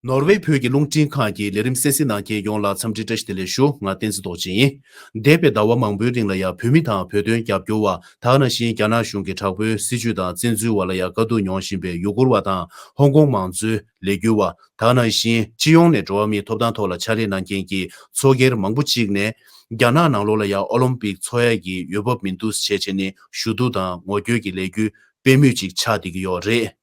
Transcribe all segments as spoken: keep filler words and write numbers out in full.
ནོར་ཝེ་བོད་ཀྱི་རླུང་འཕྲིན་ཁང་གི་ལས་རིམ་གསན་གཟིགས་གནང་མཁན་ཡོངས་ལ་འཚམས་འདྲི་བཀྲ་ཤིས་བདེ་ལེགས་ཞུ། ང་བསྟན་འཛིན་རྡོ་རྗེ་ཡིན། འདས་པའི་ཟླ་བ་མང་པོའི་རིང་ལ་ཡང་བོད་མི་དང་བོད་དོན་རྒྱབ་སྐྱོར་བ། ད་ག་ནང་བཞིན་རྒྱ་ནག་གཞུང་གི་དྲག་པོའི་སྲིད་བྱུས་དང་བཙན་འཛུལ་བ་ལ་ཡང་དཀའ་སྡུག་མྱོང་བཞིན་པའི་ཡུ་གུར་བ་དང་ཧོང་ཀོང་མང་གཙོའི་ལས་འགུལ་བ། ད་ག་ནང་བཞིན་སྤྱི་ཡོངས་ནས་འགྲོ་བ་མིའི་ཐོབ་ཐང་ཐོག་ལ་ཕྱག་ལས་གནང་མཁན་གྱི་ཚོགས་སྒེར་མང་པོ་གཅིག་ནས། རྒྱ་ནག་ནང་ལོགས་ལ་ཡང་ཨོ་ལིམ་པིག་འཚོགས་ཡ་གི་འོས་བབ་མི་འདུག་ཟེར་བྱས་ནས་ཞུ་གཏུག་དང་ངོ་རྒོལ་གྱི་ལས་འགུལ་སྤེལ་མུས་ཅིག་ཆགས་བསྡད་ཀྱི་ཡོད་རེད།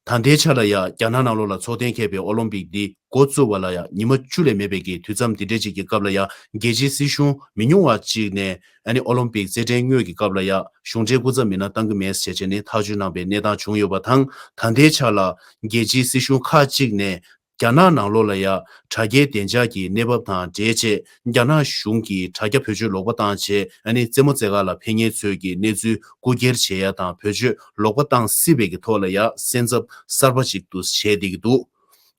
ད་ལྟའི་ཆ་ལ་ཡང་རྒྱ་ནག་ནང་ལོགས་ལ་འཚོགས་གཏན་འཁེལ་བའི་ཨོ་ལིམ་པིག་འདི་འགོ་བཙུགས་པ་ལ་ཡང་ཉི་མ་བཅུ་ལས་མེད་པའི་གི་དུས་མཚམས་འདི་འདྲའི་ཅིག་གི་སྐབས་ལ་ཡང་རྒྱལ་སྤྱིའི་སྲིད་གཞུང་མི་ཉུང་བ་ཅིག་ནས་ཨ་ནི་ཨོ་ལིམ་པིག་རྩེད་འགྲན་དངོས་ཀྱི་སྐབས་ལ་ཡང་གཞུང་འབྲེལ་སྐུ་ཚབ་མི་སྣ་བཏང་གི་མེད་ཟེར་བྱས་ནས་ཐག་གཅོད་གནང་པའི་གནས་སྟངས་བྱུང་ཡོད་པ་དང་། ད་ལྟའི་ཆ་ལ་རྒྱལ་སྤྱིའི་སྲིད་གཞུང་ཁག་ཅིག་ནས་རྒྱ་ནག་ནང་ལོགས་ལ་ཡང་དྲ་རྒྱའི་བདེ་འཇགས་ཀྱི་གནས་བབ་དང་འབྲེལ་བྱས་རྒྱ་ནག་གཞུང་གིས་དྲ་རྒྱ་བེད་སྤྱོད་ལོག་པ་བཏང་བྱས་ཨ་ནི་རྩེད་མོ་རྩེ་གར་ལ་ཕེབས་མཁན་ཚོས་ཀྱི་གནས་ཚུལ་རྐུ་འཁྱེར་བྱེད་ཡ་དང་བེད་སྤྱོད་ལོག་པ་བཏང་སྲིད་པའི་གི་ཐོག་ལ་ཡང་སེམས་འཚབ་གསར་པ་ཅིག་ཏུ་བྱས་བསྡད་ཀྱི་འདུག་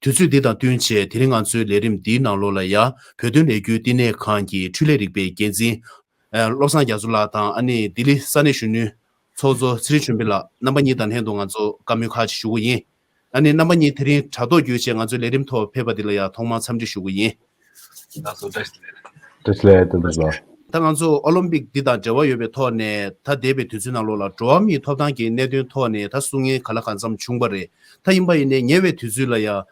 དུས་ཚོད་འདི་དང་བསྟུན་བྱས་དེ་རིང་ང་ཚོའི་ལས་རིམ་འདིའི་ནང་ལོགས་ལ་ཡང་བོད་དོན་ལས་འགུལ་བསྟི་གནས་ཁང་གི་འཕྲུལ་ལས་རིག་པའི་འགན་འཛིན་ཨ་བློ་བཟང་རྒྱ་མཚོ་ལགས་དང་ཨ་ནི་ལྡི་ལི་ས་གནས་གཞོན་ནུའི་ཚོགས་གཙོ་ཚེ་རིང་ཆོས་འཕེལ་ལགས་རྣམ་པ་གཉིས་དང་ལྷན་དུ་ང་ཚོ་བཀའ་མོལ་ཁག་ཅིག་ཞུ་གི་ཡིན། ཨ་ནི་རྣམ་པ་གཉིས་དེ་རིང་དྲ་ཐོག་བརྒྱུད་བྱས་ང་ཚོའི་ལས་རིམ་ཐོག་ཕེབས་པ་འདི་ལ་ཡང་ཐོག་མར་འཚམས་འདྲི་ཞུ་གི་ཡིན། བཀྲ་ཤིས་བདེ་ལེགས། ད་ང་ཚོ་ཨོ་ལིམ་པིག་འདི་དང་འབྲེལ་བ་ཡོད་པའི་ཐོག་ནས་ད་འདས་པའི་དུས་ཚོད་ནང་ལོགས་ལ་འགྲོ་བ་མིའི་ཐོབ་ཐང་གི་གནད་དོན་ཐོག་ནས་ད་གསུང་མཁན་ག་ལ་གང་འཚམ་བྱུང་པ་རེད། ད་ཡིན་པ་ཡིན་ནའི་ཉེ་བའི་དུས་ཚོད་ལ་ཡང་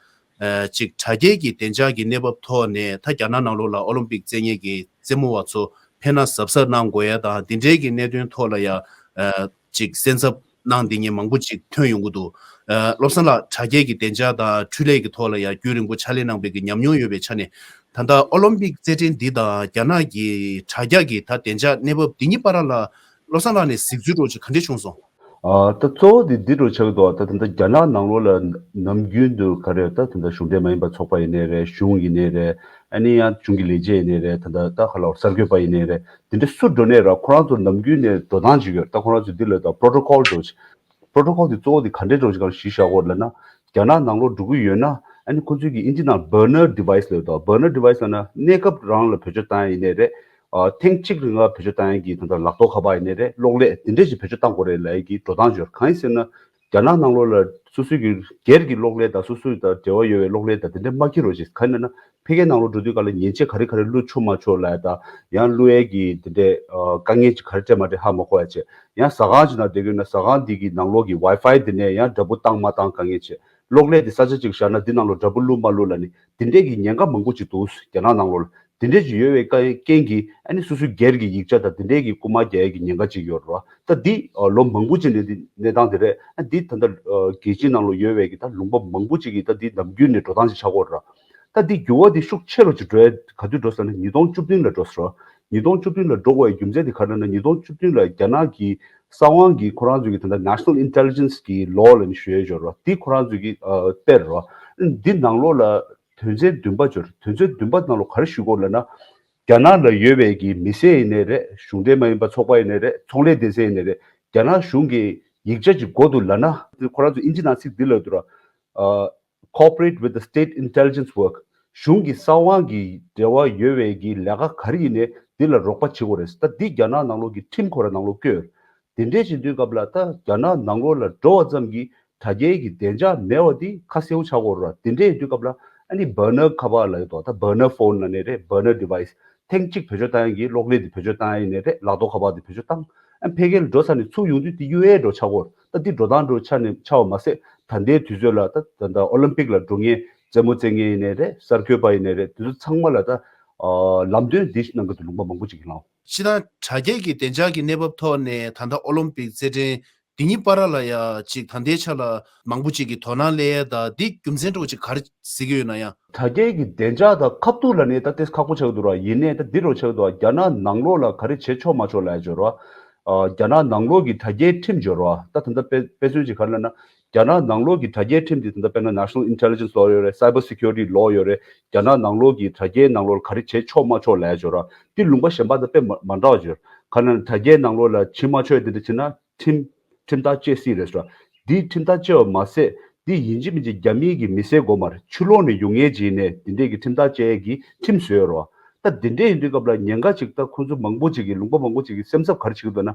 ཅིག་དྲ་རྒྱའི་གི་བདེ་འཇགས་ཀྱི་གནས་བབ་ཐོག་ནས་ད་རྒྱ་ནག་ནང་ལོགས་ལ་ཨོ་ལིམ་པིག་རྩེད་མཁན་གྱི་རྩེད་མོ་བ་ཚོ་ཕེབས་ན་གཟབ་གཟབ་གནང་དགོས་ཡ་དང་འདི་འདྲའི་གི་གནད་དོན་ཐོག་ལ་ཡང་ཅིག་སེམས་འཚབ་གནང་བསྡད་མཁན་མང་པོ་ཅིག་ཐོན་ཡོང་གི་འདུག་ཨ་བློ་བཟང་ལགས་དྲ་རྒྱའི་གི་བདེ་འཇགས་དང་འཕྲུལ་ལས་ཀྱི་ཐོག་ལ་ཡང་རྒྱུན་རིང་པོ་ཕྱག་ལས་གནང་པའི་གི་ཉམས་མྱོང་ཡོད་པའི་ཆ་ནས་ད་ལྟ་ཨོ་ལིམ་པིག་རྩེད་འགྲན་འདི་དང་རྒྱ་ནག་གི་དྲ་རྒྱ་གི་ད་བདེ་འཇགས་གནས་བབ་འདི་གཉིས་བར་ལ་བློ་བཟང་ལགས་ནས་གཟིགས་ཚུལ་འདྲ་བོ་ཅིག་ག་འདྲས་བྱུང་སོང་། ཨ་ད་གཙོ་བོ་དེ་འདི་འདྲ་བོ་ཆགས་ཀྱི་འདུག་ད་ད་ལྟ་རྒྱ་ནག་ནང་ལོགས་ལ་ནམ་རྒྱུན་དུ་ག་རེ་ད་ད་ལྟ་གཞུང་འབྲེལ་མ་ཡིན་པ་ཚོགས་པ་ཡིན་ནའི་རེད། གཞུང་ཡིན་ནའི་རེད། ཨ་ནི་ཡང་གཞུང་གི་ལས་བྱེད་ཡིན་ནའི་རེད། ད་ལྟ་ད་ག་ལ་གསར་འགོད་པ་ཡིན་ནའི་རེད། དེ་འདྲ་སུ་འགྲོ་ནའི་ར་ཁོ་རང་ཚོ་ནམ་རྒྱུན་ནས་འགྲོ་སྟངས་ཅིག་ཡོད། ད་ཁོ་རང་ཚོ་འདི་ལ་ད་པྲོ་ཊོ་ཀོལ་འདྲ་བོ་ཅིག་པྲོ་ཊོ་ཀོལ་དེ་གཙོ་བོ་དེ་ག་འདྲའི་འདྲ་བོ་ཅིག་གང་གཞི་བཞག་གོ་ལབ་ན། རྒྱ་ནག་ནང་ལོགས་འགྲོ་གི་ཡོད་ན་ཨ་ནི་ཁོ་ཚོས་ཀྱི་ཨིན་ཇི་ནང་བར་ནར་ཌི་ཝའི་སི་ལབ་ཡོད། ད་བར་ནར་ཌི་ཝའི་སི་ལབ་ན་གནས་སྐབས་རང་ལ་བེད་སྤྱོད་བཏང་ཡ་ཡིན་ནའི་རེད། ཨ་ཐེངས་གཅིག་རིང་ལ་བེད་སྤྱོད་བཏང་ཡ་གི་ད་ལྟ་ལག་ཐོག་ཁ་པར་ཡིན་ནའི་རེད། གློག་ཀླད་དེ་འདྲས་ཅིག་བེད་སྤྱོད་བཏང་དགོས་རེད་ལབ་ཡ་གི་འགྲོ་སྟངས་ཅིག་ཡོད། གང་ཡིན་ཟེར་ན། རྒྱ་ནག་ནང་ལོགས་ལ་སོ་སོའི་གི་སྒེར་གྱི་གློག་ཀླད་དང་སོ་སོའི་དང་འབྲེལ་བ་ཡོད་པའི་གློག་ཀླད་དང་དེ་འདྲས་མ་འཁྱེར་རོགས་ཞེས། གང་ཡིན་ན་ཕ་གིའི་ནང་ལོགས་འགྲོ་དུས་ག་ལ་མཉེན་ཆས་ག་རེ་ག་རེ་བླུག་ཆོག་མ་ཆོག་ལབ་ཡ་དང་ཡང་བླུག་ཡས་ཀྱི་དེ་འདྲས་དཀའ་ངལ་ཅིག་ག་རེ་འཕྲད་མ་འཕྲད་ཧ་མ་གོ་ཡ་བྱས། ཡང་ཟ་ཁང་ཅིག་ནང་བསྡད་ཀྱི་ཡོད་ན་ཟ་ཁང་འདི་གི་ནང་ལོགས་ཀྱི་ཝའི་ཕའི་དེ་ནས་ཡང་འདྲ་པོ་བཏང་མ་བཏང་དཀའ་ངལ་བྱས། གློག་ཀླད་དེ་ས་ཆ་ཅིག་བཞག་ན་འདི་ནང་ལོགས་འདྲ་པོ་བླུག་མ་བླུག་ལབ་ནས་དེ་འདྲས་ཀྱི་ཉེན་ཁ་མང་པོ་ཅིག་འདུག་རྒྱ་ནག་ནང་ལོགས་ལ། དེ་འདྲས་ཅིག་ཡོད་པའི་རྐྱེན་གྱིས་ཨ་ནི་སོ་སོའི་སྒེར་གྱི་ཡིག་ཆ་དང་དེ་འདྲས་ཀྱི་རྐུ་མ་རྒྱག་ཡས་ཀྱི་ཉེན་ཁ་ཅིག་ཡོད་རེད་བ། ད་འདི་ལོ་མང་པོ་ཅིག་ནས་འདི་གནས་སྟངས་དེ་རེད། ཨ་འདི་ད་ལྟ་རྒྱལ་སྤྱིའི་ནང་ལ་ཡོད་པའི་གི་ད་ལུང་པ་མང་པོ་ཅིག་གིས་ད་འདི་ནམ་རྒྱུན་ནས་འགྲོ་སྟངས་ཅིག་ཆགས་ཀྱི་ཡོད་རེད། ད་འདི་འགྱུར་བ་འདི་ཤུགས་ཆེ་རུ་ཅིག་འགྲོ་ཡ་ག་དུས་འགྲོ་ཟེར་ན་ཉིས་སྟོང་བཅུ་བདུན་ལ་འགྲོ་ཟེར་རོ། ཉིས་སྟོང་བཅུ་བདུན་ལ་འགྲོ་དགོས་པའི་རྒྱུ་མཚན་དེ་ག་རེ་ལབ་ན་ཉིས་སྟོང་བཅུ་བདུན་ལ་རྒྱ་ནག་གི་གསང་བའི་གི་ཁོ་རང་ཚོའི་གི་ད་ལྟ་National Intelligence་གི་Law་ལབ་ནས་ཞུ་ཡས་ཡོད་རེད་བ། འདི་ཁོ་རང་ཚོའི་གི་ཨ་དཔེ་རེད་བ། འདི་ནང་ལོགས་ལ་དོན་ཚན་བདུན་པ་ཅིག་ཡོད་རེད། དོན་ཚན་བདུན་པ་ནང་ལོགས་ག་རེ་ཞུ་གི་ཡོད་ལབ་ན། རྒྱ་ནག་ལ་ཡོད་པའི་གི་མི་སེར་ཡིན་ནའི་རེད། གཞུང་འབྲེལ་མ་ཡིན་པ་ཚོགས་པ་ཡིན་ནའི་རེད། ཚོང་ལས་སྡེ་ཚན་ཡིན་ནའི་རེད། རྒྱ་ནག་གཞུང་གི་ཡིག་ཆ་ཅིག་དགོས་འདུག་ལབ་ན། ཁོ་རང་ཚོ་ཨིན་ཇི་ནང་ཚིག་འདི་ལབ་འདུག་ར། ཨ་cooperate with the state intelligence work། གཞུང་གི་གསང་བའི་གི་འབྲེལ་བ་ཡོད་པའི་གི་ལས་ཀ་ག་རེ་ཡིན་ནའི་འདི་ལ་རོགས་པ་བྱེད་དགོས་རེད། ད་འདི་རྒྱ་ནག་ནང་ལོགས་ཀྱི་ཁྲིམས་ཁོ་ར་ནང་ལོགས་བཀོད་ཡོད་རེད། དེ་འདྲས་བྱེད་དུས་སྐབས་ལ་ད་རྒྱ་ནག་ནང་ལོགས་ལ་འགྲོ་བ་ཙམ་གྱིས་དྲ་རྒྱའི་གི་བདེ་འཇགས་མེད་པ་འདི་ཁ་གསལ་པོ་ཆགས་ཀྱི་ཡོད་རེད། དེ་འདྲས་ཡིན་དུས་སྐབས་ལ་ཨ་ནི་བར་ནར་ཁ་པར་ལབ་ཡོད་དོ། ད་བར་ནར་ཕོན་ལབ་ནའི་རེད། བར་ནར་ཌི་ཝའི་སི་ཐེངས་གཅིག་བེད་སྤྱོད་བཏང་ཡ་གི་གློག་ཀླད་འདི་བེད་སྤྱོད་བཏང་ཡ་ཡིན་ནའི་རེད། ལག་ཐོག་ཁ་པར་འདི་བེད་སྤྱོད་བཏང་། ཨ་ཕ་གིར་འགྲོ་ཚར་ནས་ཚུར་ཡོང་དུས་དེ་གཡུག་ཡས་འགྲོ་ཆགས་ཀྱི་ཡོད་རེད། ད་འདི་འགྲོ་སྟངས་འགྲོ་ཆགས་ནས་ཆགས་པ་མ་ཟད་ད་ལྟའི་དུས་ཚོད་ལ་ད་ད་ད་ཨོ་ལིམ་པིག་ལ་འགྲོ་མཁན་རྩེད་མོ་རྩེ་མཁན་ཡིན་ནའི་རེད། གསར་འགོད་པ་ཡིན་ནའི་རེད། དེ་ཚོ་ཚང་མ་ལ་ད་ཨ་ལམ་སྟོན་འདི་གནང་གི་འདུག་ལུང་པ་མང་པོ་ཅིག་གི་ནང་། སྤྱིར་བཏང་དྲ་རྒྱའི་གི་བདེ་འཇགས་ཀྱི་གནས་བབ་ཐོག་ནས་ད་ལྟ་ཨོ་ལིམ་པིག་རྩེད་འགྲན་འདི་གཉིས་བར་ལ་ཡ་ཅིག་ད་ལྟའི་ཆ་ལ་མང་པོ་ཅིག་གིས་དོ་སྣང་སླེབས་ཡ་ད་འདི་རྒྱུ་མཚན་འདྲ་བོ་ཅིག་ག་རེ་གཟིགས་ཀྱི་ཡོད་ན་ཡང་། དྲ་རྒྱའི་གི་བདེ་འཇགས་དང་ཁ་ཐུག་ལ་ནི་ད་ཏེས་ཁག་པོ་ཆགས་འདུག་ར། ཡིན་ནའི་ད་འདི་རུ་ཆགས་འདུག་ར། རྒྱ་ནག་ནང་ལོགས་ལ་ག་རེ་བྱེད་ཆོག་མ་ཆོག་ལ་ཡ་འབྱོར་བ། ཨ་རྒྱ་ནག་ནང་ལོགས་ཀྱི་དྲ་རྒྱའི་ཁྲིམས་འབྱོར་བ། ད་ད་ལྟ་དཔེ་དཔེ་མཚོན་ཅིག་ག་རེ་ལབ་ན། རྒྱ་ནག་ནང་ལོགས་ཀྱི་དྲ་རྒྱའི་ཁྲིམས་དེ་ད་ལྟ་དཔེར་ན་National Intelligence Law་ཡོད་རེད། Cyber Security Law་ཡོད་རེད། རྒྱ་ནག་ནང་ལོགས་ཀྱི་དྲ་རྒྱའི་ནང་ལོགས་ལ་ག་རེ་བྱེད་ཆོག་མ་ཆོག་ལ་ཡ་འབྱོར་བ། འདི་ལུང་པ་གཞན་པ་དང་དཔེ་མ་མ་འདྲ་བ་འབྱོར། ག་རེ་ལབ་ན་དྲ་རྒྱའི་ནང་ལོགས་ལ་བྱེད་མ་ཆོག་ཡ་དེ་འདྲ་བྱེད་ན། ཁྲིམས་ཁྲིམས་ཐག་བཅད་སྲིད་རེད་ཟེར། འདིའི་ཁྲིམས་ཐག་བཅད་པ་མ་ཟད་འདི་ཡིན་གཅིག་མིན་གཅིག་རྒྱ་མིའི་གི་མི་སེར་དགོས་མ་རེད། ཕྱི་ལོགས་ནས་ཡོང་མཁན་ཅིག་ཡིན་ནའི་འདི་འདྲས་ཀྱི་ཁྲིམས་ཐག་བཅད་ཡས་ཀྱི་ཁྲིམས་བཟོས་ཡོད་རེད་བ། ད་འདི་འདྲས་ཡིན་དུས་སྐབས་ལ་ཉེན་ཁ་ཅིག་ད་ཁོང་ཚོ་མང་པོ་ཅིག་གི་ལུང་པ་མང་པོ་ཅིག་གི་སེམས་འཚབ་ག་རེ་བྱེད་ཀྱི་འདུག་ན།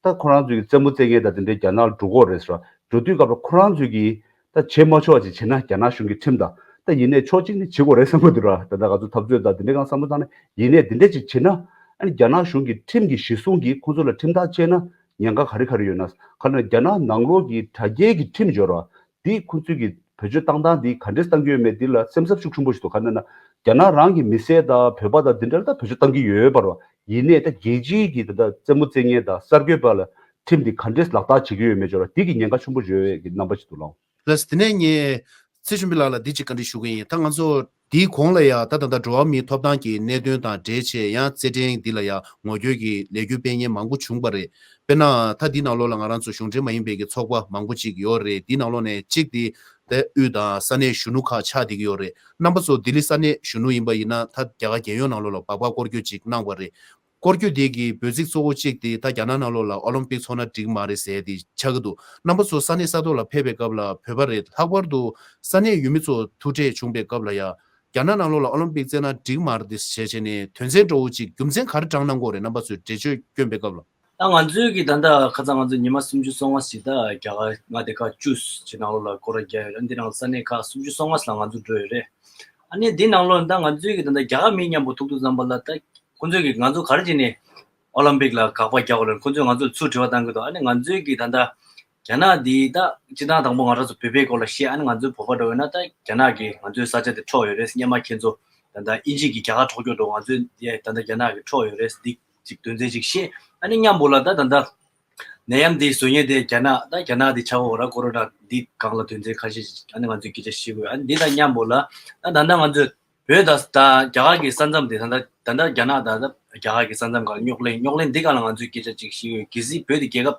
ད་ཁོ་རང་ཚོའི་གི་རྩེད་མོ་རྩེ་མཁན་དང་འདི་འདྲས་རྒྱ་ནག་ལ་འགྲོ་གི་ཡོད་རེད་ཟེར། འགྲོ་དུས་སྐབས་ལ་ཁོ་རང་ཚོའི་གི་ད་བྱེད་མ་ཆོག་པ་ཅིག་བྱེད་ན་རྒྱ་ནག་གཞུང་གི་ཁྲིམས་དང་ ད་ཡིན་ནའི་ཕྱོགས་གཅིག་ནས་བྱེད་དགོས་རེད་བསམ་གྱི་འདུག་ར། ད་ལྟ་ང་ཚོ་འཐབ་རྩོད་དང་དེ་འདྲའི་སྒང་བསམ་བློ་བཏང་ནས་ཡིན་ནའི་དེ་འདྲ་ཅིག་བྱེད་ན། ཨ་ནི་རྒྱ་ནག་གཞུང་གི་ཁྲིམས་ཀྱི་གཞི་བཟུང་གིས་ཁོང་ཚོ་ལ་ཁྲིམས་ཐག་བཅད་ན་ཉེན་ཁ་ག་རེ་ག་རེ་ཡོད་ན། ག་ལ་རྒྱ་ནག་ནང་ལོགས་ཀྱི་དྲ་རྒྱའི་གི་ཁྲིམས་འབྱོར་བ་འདི་ཁོང་ཚོས་ཀྱི་བེད་སྤྱོད་བཏང་སྟངས་འདི་ག་འདྲས་བཏང་གི་ཡོད་མེད་འདི་ལ་སེམས་འཚབ་ཤུགས་ཆེན་པོ་ཞིག་འདུག་ག་ན་ན་རྒྱ་ནག་རང་གི་མི་སེར་དང་བོད་པ་དང་འདི་འདྲ་ལ་ད་བེད་སྤྱོད་བཏང་གི་ཡོད་པ་རེད་བ། ཡིན་ནའི་ད་རྒྱལ་སྤྱིའི་གི་ད་ལྟ་རྩེད་མོ་རྩེ་མཁན་དང་གསར་འགོད་པ་ལ་ཁྲིམས་འདི་ག་འདྲས་ལག་བསྟར་བྱེད་ཀྱི་ཡོད་མེད་འབྱོར་བ་འདི་གི་ཉེན་ཁ་ཆེན་པོ་ཡོད་པའི་གི་རྣམ་པ་ཞིག་འདུག་ལགས། ལགས་དེ་ནས་ངས་ཚེ་ཆུང་པའི་ལགས་ལ་འདི་གཅིག་བཀའ་འདྲི་ཞུ་གི་ཡིན། ད་ང་ཚོ་འདིའི་གོང་ལ་ཡང་ད་ད་ལྟ་འགྲོ་བ་མིའི་ཐོབ་ཐང་གི་གནད་དོན་དང་འབྲེལ་བྱས་ཡང་རྩེད་འགྲན་འདི་ལ་ཡང་ངོ་རྒོལ་གྱི་ལས་འགུལ་སྤེལ་མཁན་མང་པོ་བྱུང་པ་རེད། དཔེར་ན་ད་འདི་ནང་ལོགས་ལ་ང་རང་ཚོ་གཞུང་འབྲེལ་མ་ཡིན་པའི་གི་ཚོགས་པ་མང་པོ་ཅིག་ཡོད་རེད། འདི་ནང་ལོགས་ནས་གཅིག་དེ་ད་དབུས་དང་ས་གནས་གཞོན་ནུ་ཁག་ཆགས་བསྡད་ཀྱི་ཡོད་རེད། རྣམ་པ་ཚོ་ལྡི་ལི་ས་གནས་གཞོན་ནུ་ཡིན་པ་ཡིན་ན་ད་རྒྱ་གར་རྒྱལ་ཡོངས་ནང་ལོགས་ལ་སྦག་སྦག་སྐོར་སྐྱོད་ཅིག་གནང་བ་རེད། སྐོར་སྐྱོད་དེ་གི་འབོད་ཚིག་གཙོ་བོ་གཅིག་དེ་ད་རྒྱ་ནག་ནང་ལོགས་ལ་ཨོ་ལིམ་པིག་ཚོགས་ན་འགྲིག་མ་རེད་ཟེར་དེ་ཆགས་ཀྱི་འདུག་རྣམ་པ་ཚོ་ས་གནས་ས་ཐོག་ལ་ཕེབས་པའི་སྐབས་ལ་བོད་པ་རེད། ལྷག་པར་དུ་ས་གནས་ཡུལ་མི་ཚོ་ཐུག་འཕྲད་བྱུང་པའི་སྐབས་ལ་ཡ། རྒྱ་ནག་ནང་ལོགས་ལ་ཨོ་ལིམ་པིག་རྩེ་ན་འགྲིག་མ་རེད་དེ་བྱས་བྱས་ནས་དོན་ཚན་འདྲ་བོ་གཅིག་རྒྱུ་མཚན་ག་རེ་དྲངས་གནང་དགོས་རེད། རྣམ་པ་ཚོས་འགྲེལ་བརྗོད་བསྐྱོན་པའི་སྐབས་ལ། ད་ང་ཚོའི་གི་ད་ལྟ་ཁ་སང་ང་ཚོ་ཉི་མ་སུམ་ཅུ་སོ་ལྔ་ཞིག་ད་རྒྱ་གར་མངའ་སྡེ་ཁག་བཅུ་ཞིག་ནང་ལོགས་ལ་སྐོར་ར་རྒྱག་ཡོད་རེད། འདི་ནང་ས་གནས་ཁག་སུམ་ཅུ་སོ་ལྔ་ཞིག་ལ་ང་ཚོ་འགྲོ་ཡོད་རེད། ཨ་ནི་འདི་ནང་ལོགས་ད་ང་ཚོའི་གི་ད་ལྟ་རྒྱ་གར་མི་མཉམ་པོ་ཐུག་དུས་ཙམ་པ་ལ་ད་ཁོང་ཚོས་གི་ང་ཚོ་ག་རེ་བྱས་ནས་ཨོ་ལིམ་པིག་ལ་དགག་པ་རྒྱག་དགོས་རེད། ཁོང་ཚོས་ང་ཚོར་ཚུར་དྲི་བ་བཏང་གི་འདུག་ཨ་ནི་ང་ཚོའི་གི་ད་ལྟ་རྒྱ་ནག་འདི་ད་སྤྱིར་བཏང་དང་པོ་ང་རང་ཚོ་བོད་པའི་སྐོར་ལ་བཤད། ཨ་ནི་ང་ཚོའི་བོད་པ་འདྲ་བོ་ཡིན་ན་ད་རྒྱ་ནག་གིས་ང་ཚོའི་ས་ཆ་དེ་འཕྲོག་ཡོད་རེད། སྔོན་མ་ཁྱེད་ཚོ་ད་ལྟ་དབྱིན་ཇི་གི་རྒྱ་གར་འཕྲོག་རྒྱུ་འདྲ་བོ་ང་ཚོའི་ད་ལྟ་རྒྱ་ནག་གིས་འཕྲོག་ཡོད་རེད། འདི་ཅིག་དོན་ཚན་ཅིག་བཤད། ཨ་ནི་མཉམ་པོ་ལ་ད་ད་ལྟ་ནད་ཡམས་འདི་བཟོ་མཁན་དེ་རྒྱ་ནག་ད་རྒྱ་ནག་འདི་ཆགས་འོ་ར་ཀོ་རོ་ན་འདི་སྒང་ལ་དོན་ཚན་ཁ་ཤས་ཤིག་ཨ་ནི་ང་ཚོས་སྐད་ཆ་བཤད་དགོས། ཨ་ནི་འདི་དང་མཉམ་པོ་ལ་ད་ད་ལྟ་ང་ཚོས་བོད་དང་ད་རྒྱ་གར་གྱི་ས་མཚམས་དེ་ད་ལྟ་ད་ལྟ་རྒྱ་ནག་དང་ད་རྒྱ་གར་གྱི་ས་མཚམས་སྒང་རྙོག་གླེང་རྙོག་གླེང་འདི་སྒང་ལ་ང་ཚོས་སྐད་ཆ་ཅིག་བཤད་དགོས། གལ་སྲིད་བོད་དེ་རྒྱལ་ཁབ་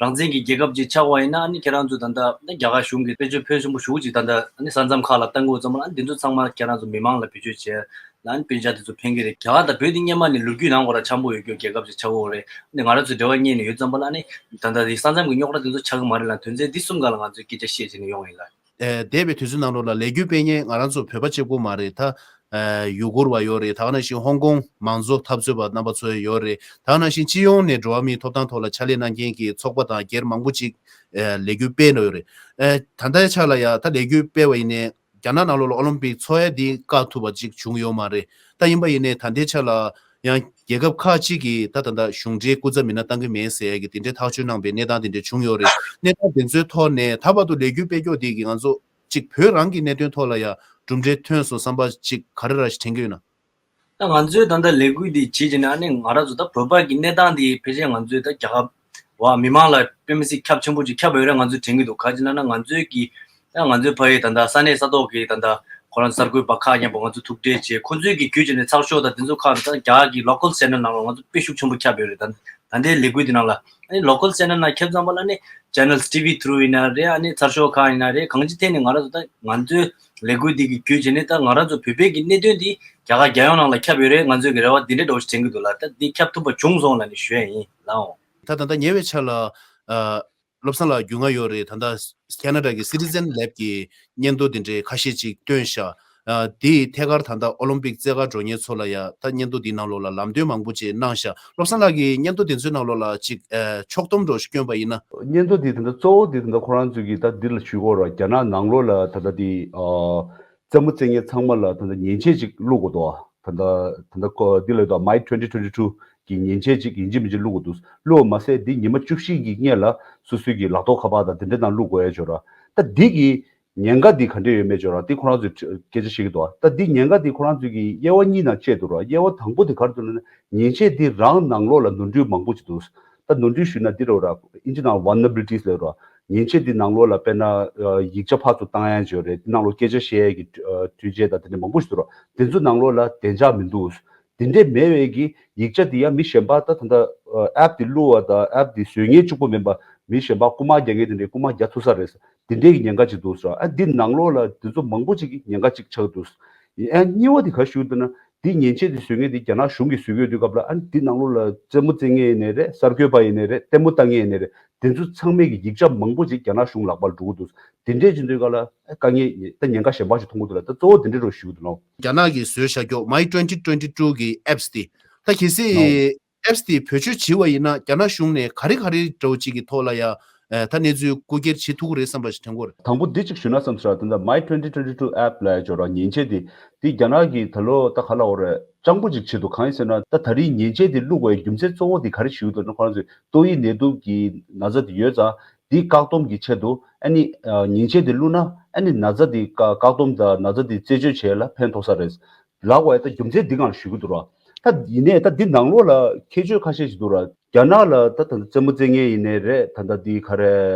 རང་བཙན་གྱི་རྒྱལ་ཁབ་ཅིག་ཆགས་པ་ཡིན་ན་ཨ་ནི་ཁྱེད་རང་ཚོ་ད་ལྟ་ད་རྒྱ་གར་གཞུང་གིས་དཔལ་འབྱོར་ཕོན་ཆེན་པོ་ཞེ་པོ་ཅིག་ད་ལྟ་ཨ་ནི་ས་མཚམས་ཁག་ལ་གཏང་དགོས་ཙམ་པ་ལ་ཨ་ནི་འདི་ཚོ་ཚང་མ་ཁྱེད་རང་ཚོ་མི་མང་ལ་བེད་སྤྱོད་བྱས། ལ་ཨ་ནི་སྤུན་ཆ་དེ་ཚོ་ཕན་གྱི་རེད། རྒྱ་གར་དང་བོད་དེ་སྔོན་མ་ནས་ལོ་རྒྱུས་ནང་ཁོ་ར་འཆམ་པོ་ཡོད་རྒྱུ་རྒྱལ་ཁབ་ཅིག་ཆགས་ཡོད་རེད། ཨ་ནི་ང་རང་ཚོས་འབྲེལ་བ་གཉེར་ནས་ཡོད་ཙམ་པ་ལ་ཨ་ནི་ད་ལྟ་དེ་ས་མཚམས་ཀྱི་རྙོག་དྲ་དེ་ཚོ་ཆགས་ཀྱི་མ་རེད་ལ། དོན་ཚན་འདི་གསུམ་སྒང་ལ་ང་ཚོས་སྐད་ཆ་བཤད་བྱས་ནས་ཡོང་ཡིན་ལ། ཨེ། འདས་པའི་དུས་ཚོད་ནང་ལོགས་ལ་ལས་འགུལ་སྤེལ་མཁན་ང་རང་ཚོ་བོད་པ་གཅིག་པོ་མ་རེད། ད་ཨེ། ཡུ་གུར་བ་ཡོད་རེད། ད་ག་ནང་བཞིན་ཧོང་ཀོང་མང་གཙོ་འཐབ་རྩོད་པ་རྣམ་པ་ཚོ་ཡོད་རེད། ད་ག་ནང་བཞིན་སྤྱི་ཡོངས་ནས་འགྲོ་བ་མིའི་ཐོབ་ཐང་ཐོག་ལ་ཕྱག་ལས་གནང་མཁན་གྱི་ཚོགས་པ་དང་སྒེར་མང་པོ་ཅིག་ཨེ། ལས་འགུལ་སྤེལ་ནས་ཡོད་རེད། ཨེ། ད་ལྟའི་ཆ་ལ་ཡ་ད་ལས་འགུལ་སྤེལ་བ་ཡིན་ནའི། རྒྱ་ནག་ནང་ལོགས་ལ་ཨོ་ལིམ་པིག་འཚོགས་ཡ་འདི་བཀག་ཐུབ་པ་ཅིག་བྱུང་ཡོད་མ་རེད། ད་ཡིན་པ་ཡིན་ནའི་ད་ལྟའི་ཆ་ལ་ཡང་རྒྱལ་ཁབ་ཁག་ཅིག་གིས་ད་ད་ལྟ་གཞུང་འབྲེལ་སྐུ་ཚབ་མི་སྣ་བཏང་གི་མེད་ཟེར་ཡ་གི་དེ་འདྲའི་ཐག་གཅོད་གནང་པའི་གནས་སྟངས་དེ་འདྲ་བྱུང་ཡོད་རེད། གནས་སྟངས་དེ་ཚོའི་ཐོག་ནས་ད་བར་དུ་ལས་འགུལ་སྤེལ་ཀྱོག་དེ་གིས་ང་ཚོ་ཅིག་བོད་རང་གི་གནད་དོན་ཐོག་ལ་ཡ་གྲུབ་འབྲས་ཐོན་སོང་བསམ་པ་ཅིག་ག་རེ་ར་ཞིག་དྲན་གྱི་ཡོད་ན། ད་ང་ཚོའི་ད་ལྟ་ལས་འགུལ་འདི་བྱེད་བྱེད་ནས་ཨ་ནི་ང་རང་ཚོ་ད་བོད་པ་གི་གནས་སྟངས་འདི་ཕལ་ཆེར་ང་ཚོའི་ད་རྒྱ་གར་བ་མི་མང་ལ་དཔེ་མི་སྲིད་ཁྱབ་ཆེན་པོ་ཅིག་ཁྱབ་ཡོད་རེད་ང་ཚོས་དྲན་གྱི་འདུག་ག་ཅི་ན་ན་ང་ཚོའི་གི་ད་ང་ཚོའི་ཕ་ཡི་ད་ལྟ་ས་གནས་ས་ཐོག་གི་ད་ལྟ་ཁོ་རང་གསར་འགོད་པ་ཁག་མཉམ་པོ་ང་ཚོ་ཐུག་འཕྲད་བྱས་ཁོ་ཚོའི་གི་བརྒྱུད་བྱས་ནས་ཚགས་ཤོག་དང་དེ་ཚོ་ཁག་ད་རྒྱ་གར་གི་ལོ་ཀལ་ཆེ་ནལ་ནང་ལ་ང་ཚོ་དཔེ་ཤུགས་ཆེན་པོ་ཁྱབ་ཡོད་རེད། ད་ད་ལྟའི་ལས་འགུལ་འདི་ནང་ལ་ཨ་ནི་ལོ་ཀལ་ཆེ་ནལ་ནང་ཁྱབ་ཙམ་པ་ལ་ནི་ཆེ་ནལ་ཊི་ཝི་ཐུ་རུ་ཡིན་ན་རེད། ཨ་ནི་ཚགས་ཤོག་ཁག་ཡིན་ན་རེད། གང་ཅི་ཐད་ནས་ང་རང་ཚོ་ད་ང་ཚོའི་ལས་འགུལ་འདི་གི་བརྒྱུད་བྱས་ནས་ད་ང་རང་ཚོ་བོད་པའི་གི་གནད་དོན་འདི་རྒྱ་གར་རྒྱལ་ཡོངས་ནང་ལ་ཁྱབ་ཡོད་རེད། ང་ཚོའི་གི་རེ་བ་འདི་འདྲའི་འདྲ་བོ་ཞིག་དྲན་གྱི་འདུག་ལ། ད་འདི་ཁྱབ་ཐུབ་པ་བྱུང་སོང་ལབ་ནས་ཞུ་ཡ་ཡིན་ལགས་འོང་། ད་ད་ལྟ་ཉེ་བའི་ཆར་ལ་ཨ། བློ་བཟང་ལགས་རྒྱུས་མངའ་ཡོད་རེད། ད་ལྟ་ཁེ་ན་ཌ་གི་Citizen Lab གི་སྙན་ཐོ་དེ་འདྲའི་ཁ་ཤས་ཅིག་བཏོན་ཤག་ཨ། དེ་ཐད་ཀར་ད་ལྟ་ཨོ་ལིམ་པིག་རྩེད་གར་འགྲོ་མཁན་ཚོ་ལ་ཡ་ད་སྙན་ཐོ་འདིའི་ནང་ལོགས་ལ་ལམ་སྟོན་མང་པོ་ཅིག་གནང་ཤག་བློ་བཟང་ལགས་ཀྱིས་སྙན་ཐོ་དེ་ཚོའི་ནང་ལོགས་ལ་ཅིག་ཨ། ཕྱོགས་བསྡོམས་འདྲ་བོ་ཞིག་བསྐྱོན་པ་ཡིན་ན། སྙན་ཐོ་དེ་ད་ལྟ་གཙོ་བོ་དེ་ད་ལྟ་ཁོ་རང་ཚོས་ཀྱིས་ད་འདི་ལ་ཞུ་གི་ཡོད་རེད། རྒྱ་ནག་ནང་ལོགས་ལ་ད་ལྟ་དེ་ཨ། རྩེད་མོ་རྩེ་མཁན་ཚང་མ་ལ་ད་ལྟ་མཉེན་ཆས་ཅིག་བླུག་དགོས་འདུག་ད་ལྟ་ད་ལྟ་ཀོ་འདི་ལ་ཡོད་དོ། May twenty twenty-two གི་མཉེན་ཆས་ཅིག་ཡིན་གཅིག་མིན་གཅིག་བླུག་དགོས་འདུག་བླུག་པ་མ་ཟད་འདི་ཉི་མ་བཅུ་བཞི་གི་སྔོན་ལ་སོ་སོའི་གི་ལག་ཐོགས་ཁ་པར་དང་དེ་འདྲ་ནང་བླུག་དགོས་ཡ་ཅིག་ཡོད་ར། ད་འདི་གི་ཉེན་ཁ་འདི་ག་འདྲ་ཡོད་མེད་ཅིག་ཡོད་ར། འདི་ཁོ་རང་ཚོས་སྐད་ཆ་བཤད་ཀྱི་འདུག་ད་འདི་ཉེན་ཁ་འདི་ཁོ་རང་ཚོས་ཀྱི་དབྱེ་བ་གཉིས་ནང་བཅད་འདུག་ར། དབྱེ་བ་དང་པོ་དེ་ག་རེ་འདུག་ལབ་ན་མཉེན་ཆས་འདི་རང་ནང་ལོགས་ལ་ནོར་འཁྲུལ་མང་པོ་ཅིག་འདུག་ད་ནོར་འཁྲུལ་ཞུས་ན་འདི་རེད་ར། ཨིན་ཇི་ནང་vulnerabilities ལབ་ར། མཉེན་ཆས་འདི་ནང་ལོགས་ལ་དཔེར་ན་ཡིག་ཆ་ཕར་ཚུར་བཏང་ཡ་ཅིག་ཡོད་རེད། འདི་ནང་ལོགས་སྐད་ཆ་བཤད་ཡ་གི་འཕྲུལ་ཆས་དང་དེ་འདྲ་མང་པོ་ཞིག་འདུག་ར། དེ་ཚོ་ནང་ལོགས་ལ་བདེ་འཇགས་མི་འདུག་དེ་འདྲས་མེད་པའི་གི་ཡིག་ཆ་འདི་ཡང་མི་གཞན་པ་ད་ད་ལྟ་ཨེབ་འདི་བླུགས་པ་དང་ཨེབ་འདི་བཟོ་མཁན་གཅིག་པོ་མིན་པ་མི་གཞན་པ་རྐུ་མ་རྒྱག་མཁན་དེ་འདྲས་རྐུ་མ་རྒྱག་ཐུབ་ས་རེད། དེ་འདྲས་ཀྱི་ཉེན་ཁ་ཅིག་འདུག་ཟེར། ཨ་འདི་ནང་ལོགས་ལ་དེ་ཚོ་མང་པོ་ཅིག་གི་ཉེན་ཁ་ཅིག་ཆགས་འདུག་ཨ་གཉིས་པ་དེ་ག་ཞུ་འདུག་ན་འདི་མཉེན་ཆས་དེ་བཟོ་མཁན་དེ་རྒྱ་ནག་གཞུང་གིས་བཟོ་གི་ཡོད་དུས་སྐབས་ལ་ཨ་འདི་ནང་ལོགས་ལ་རྩེད་མོ་རྩེ་མཁན་ཡིན་ནའི་རེད། གསར་འགོད་པ་ཡིན་ནའི་རེད། ལྟད་མོ་ལྟ་མཁན་ཡིན་ནའི་རེད། དེ་ཚོ་ཚང་མས་ཀྱི་ཡིག་ཆ་མང་པོ་ཅིག་རྒྱ་ནག་གཞུང་ལག་པར་འགྲོ་གི་འདུག་དེ་འདྲས་ཅིག་འདུག་ག་ལ་དཀའ་ངལ་ད་ཉེན་ཁ་གཞན་པ་ཞིག་མཐོང་གི་འདུག་ལ། ད་གཙོ་བོ་དེ་འདྲས་རུ་ཞུ་གི་འདུག་ལོ། རྒྱ་ནག་གིས་བཟོས་བཞག་ཀྱོག་My twenty twenty-two གི་ཨེབ་སི་དེ་ད་གལ་སྲིད་ཨེབ་སི་དེ་བེད་སྤྱོད་བྱེད་པ་ཡིན་ན་རྒྱ་ནག་གཞུང་ནས་ག་རེ་ག་རེ་འདྲ་བོ་ཅིག་གི་ཐོག་ལ་ཡ་ ཨ་ད་གནས་ཚུལ་རྐུ་འཁྱེར་བྱེད་ཐུབ་ཀྱི་རེད་བསམ་པ་ཞིག་དྲན་གྱི་ཡོད་རེད། དང་པོ་འདི་གཅིག་ཞུ་ན་བསམ་སོང་། ད་ལྟ་My twenty twenty-two app ལབ་ཡ་ཅིག་ཡོད་རེད། མཉེན་ཆས་འདི། འདི་རྒྱ་ནག་གིས་ད་ལོ་ད་ག་ལབ་དགོས་རེད། སྤྱང་པོ་ཅིག་བྱེད་འདུག་གང་ཡིན་ཟེར་ན། ད་ད་རེས་མཉེན་ཆས་འདི་བླུག་དགོས་རྒྱུ་མཚན་གཙོ་བོ་འདི་ག་རེ་ཞུ་གི་འདུག་ན། ཁོ་རང་ཚོས་ཏོག་དབྱིབས་ནད་དུག་གི་ན་ཚ་འདི་ཡོད་ཙང་། འདི་བཀག་སྡོམ་གྱི་ཆེད་དུ་ཨ་ནི་ཨ་མཉེན་ཆས་འདི་བླུགས་ན། ཨ་ནི་ན་ཚ་འདི་བཀག་བཀག་སྡོམ་དང་ན་ཚ་འདི་རྩད་གཅོད་བྱེད་ཡ་ལ་ཕན་ཐོགས་ས་རེད་ལབ་དགོས་ཡ། ད་རྒྱུ་མཚན་འདི་སྒང་ལ་ཞུ་གི་འདུག་ར། ད་ཡིན་ནའི་ད་འདི་ནང་ལོགས་ལ་ཁྱད་ཆོས་ཁ་ཤས་ཤིག་འདུག་ར། རྒྱ་ནག་ལ་ད་ད་རྩེད་མོ་རྩེ་མཁན་ཡིན་ནའི་རེད། ད་ད་འདི་ག་རེ།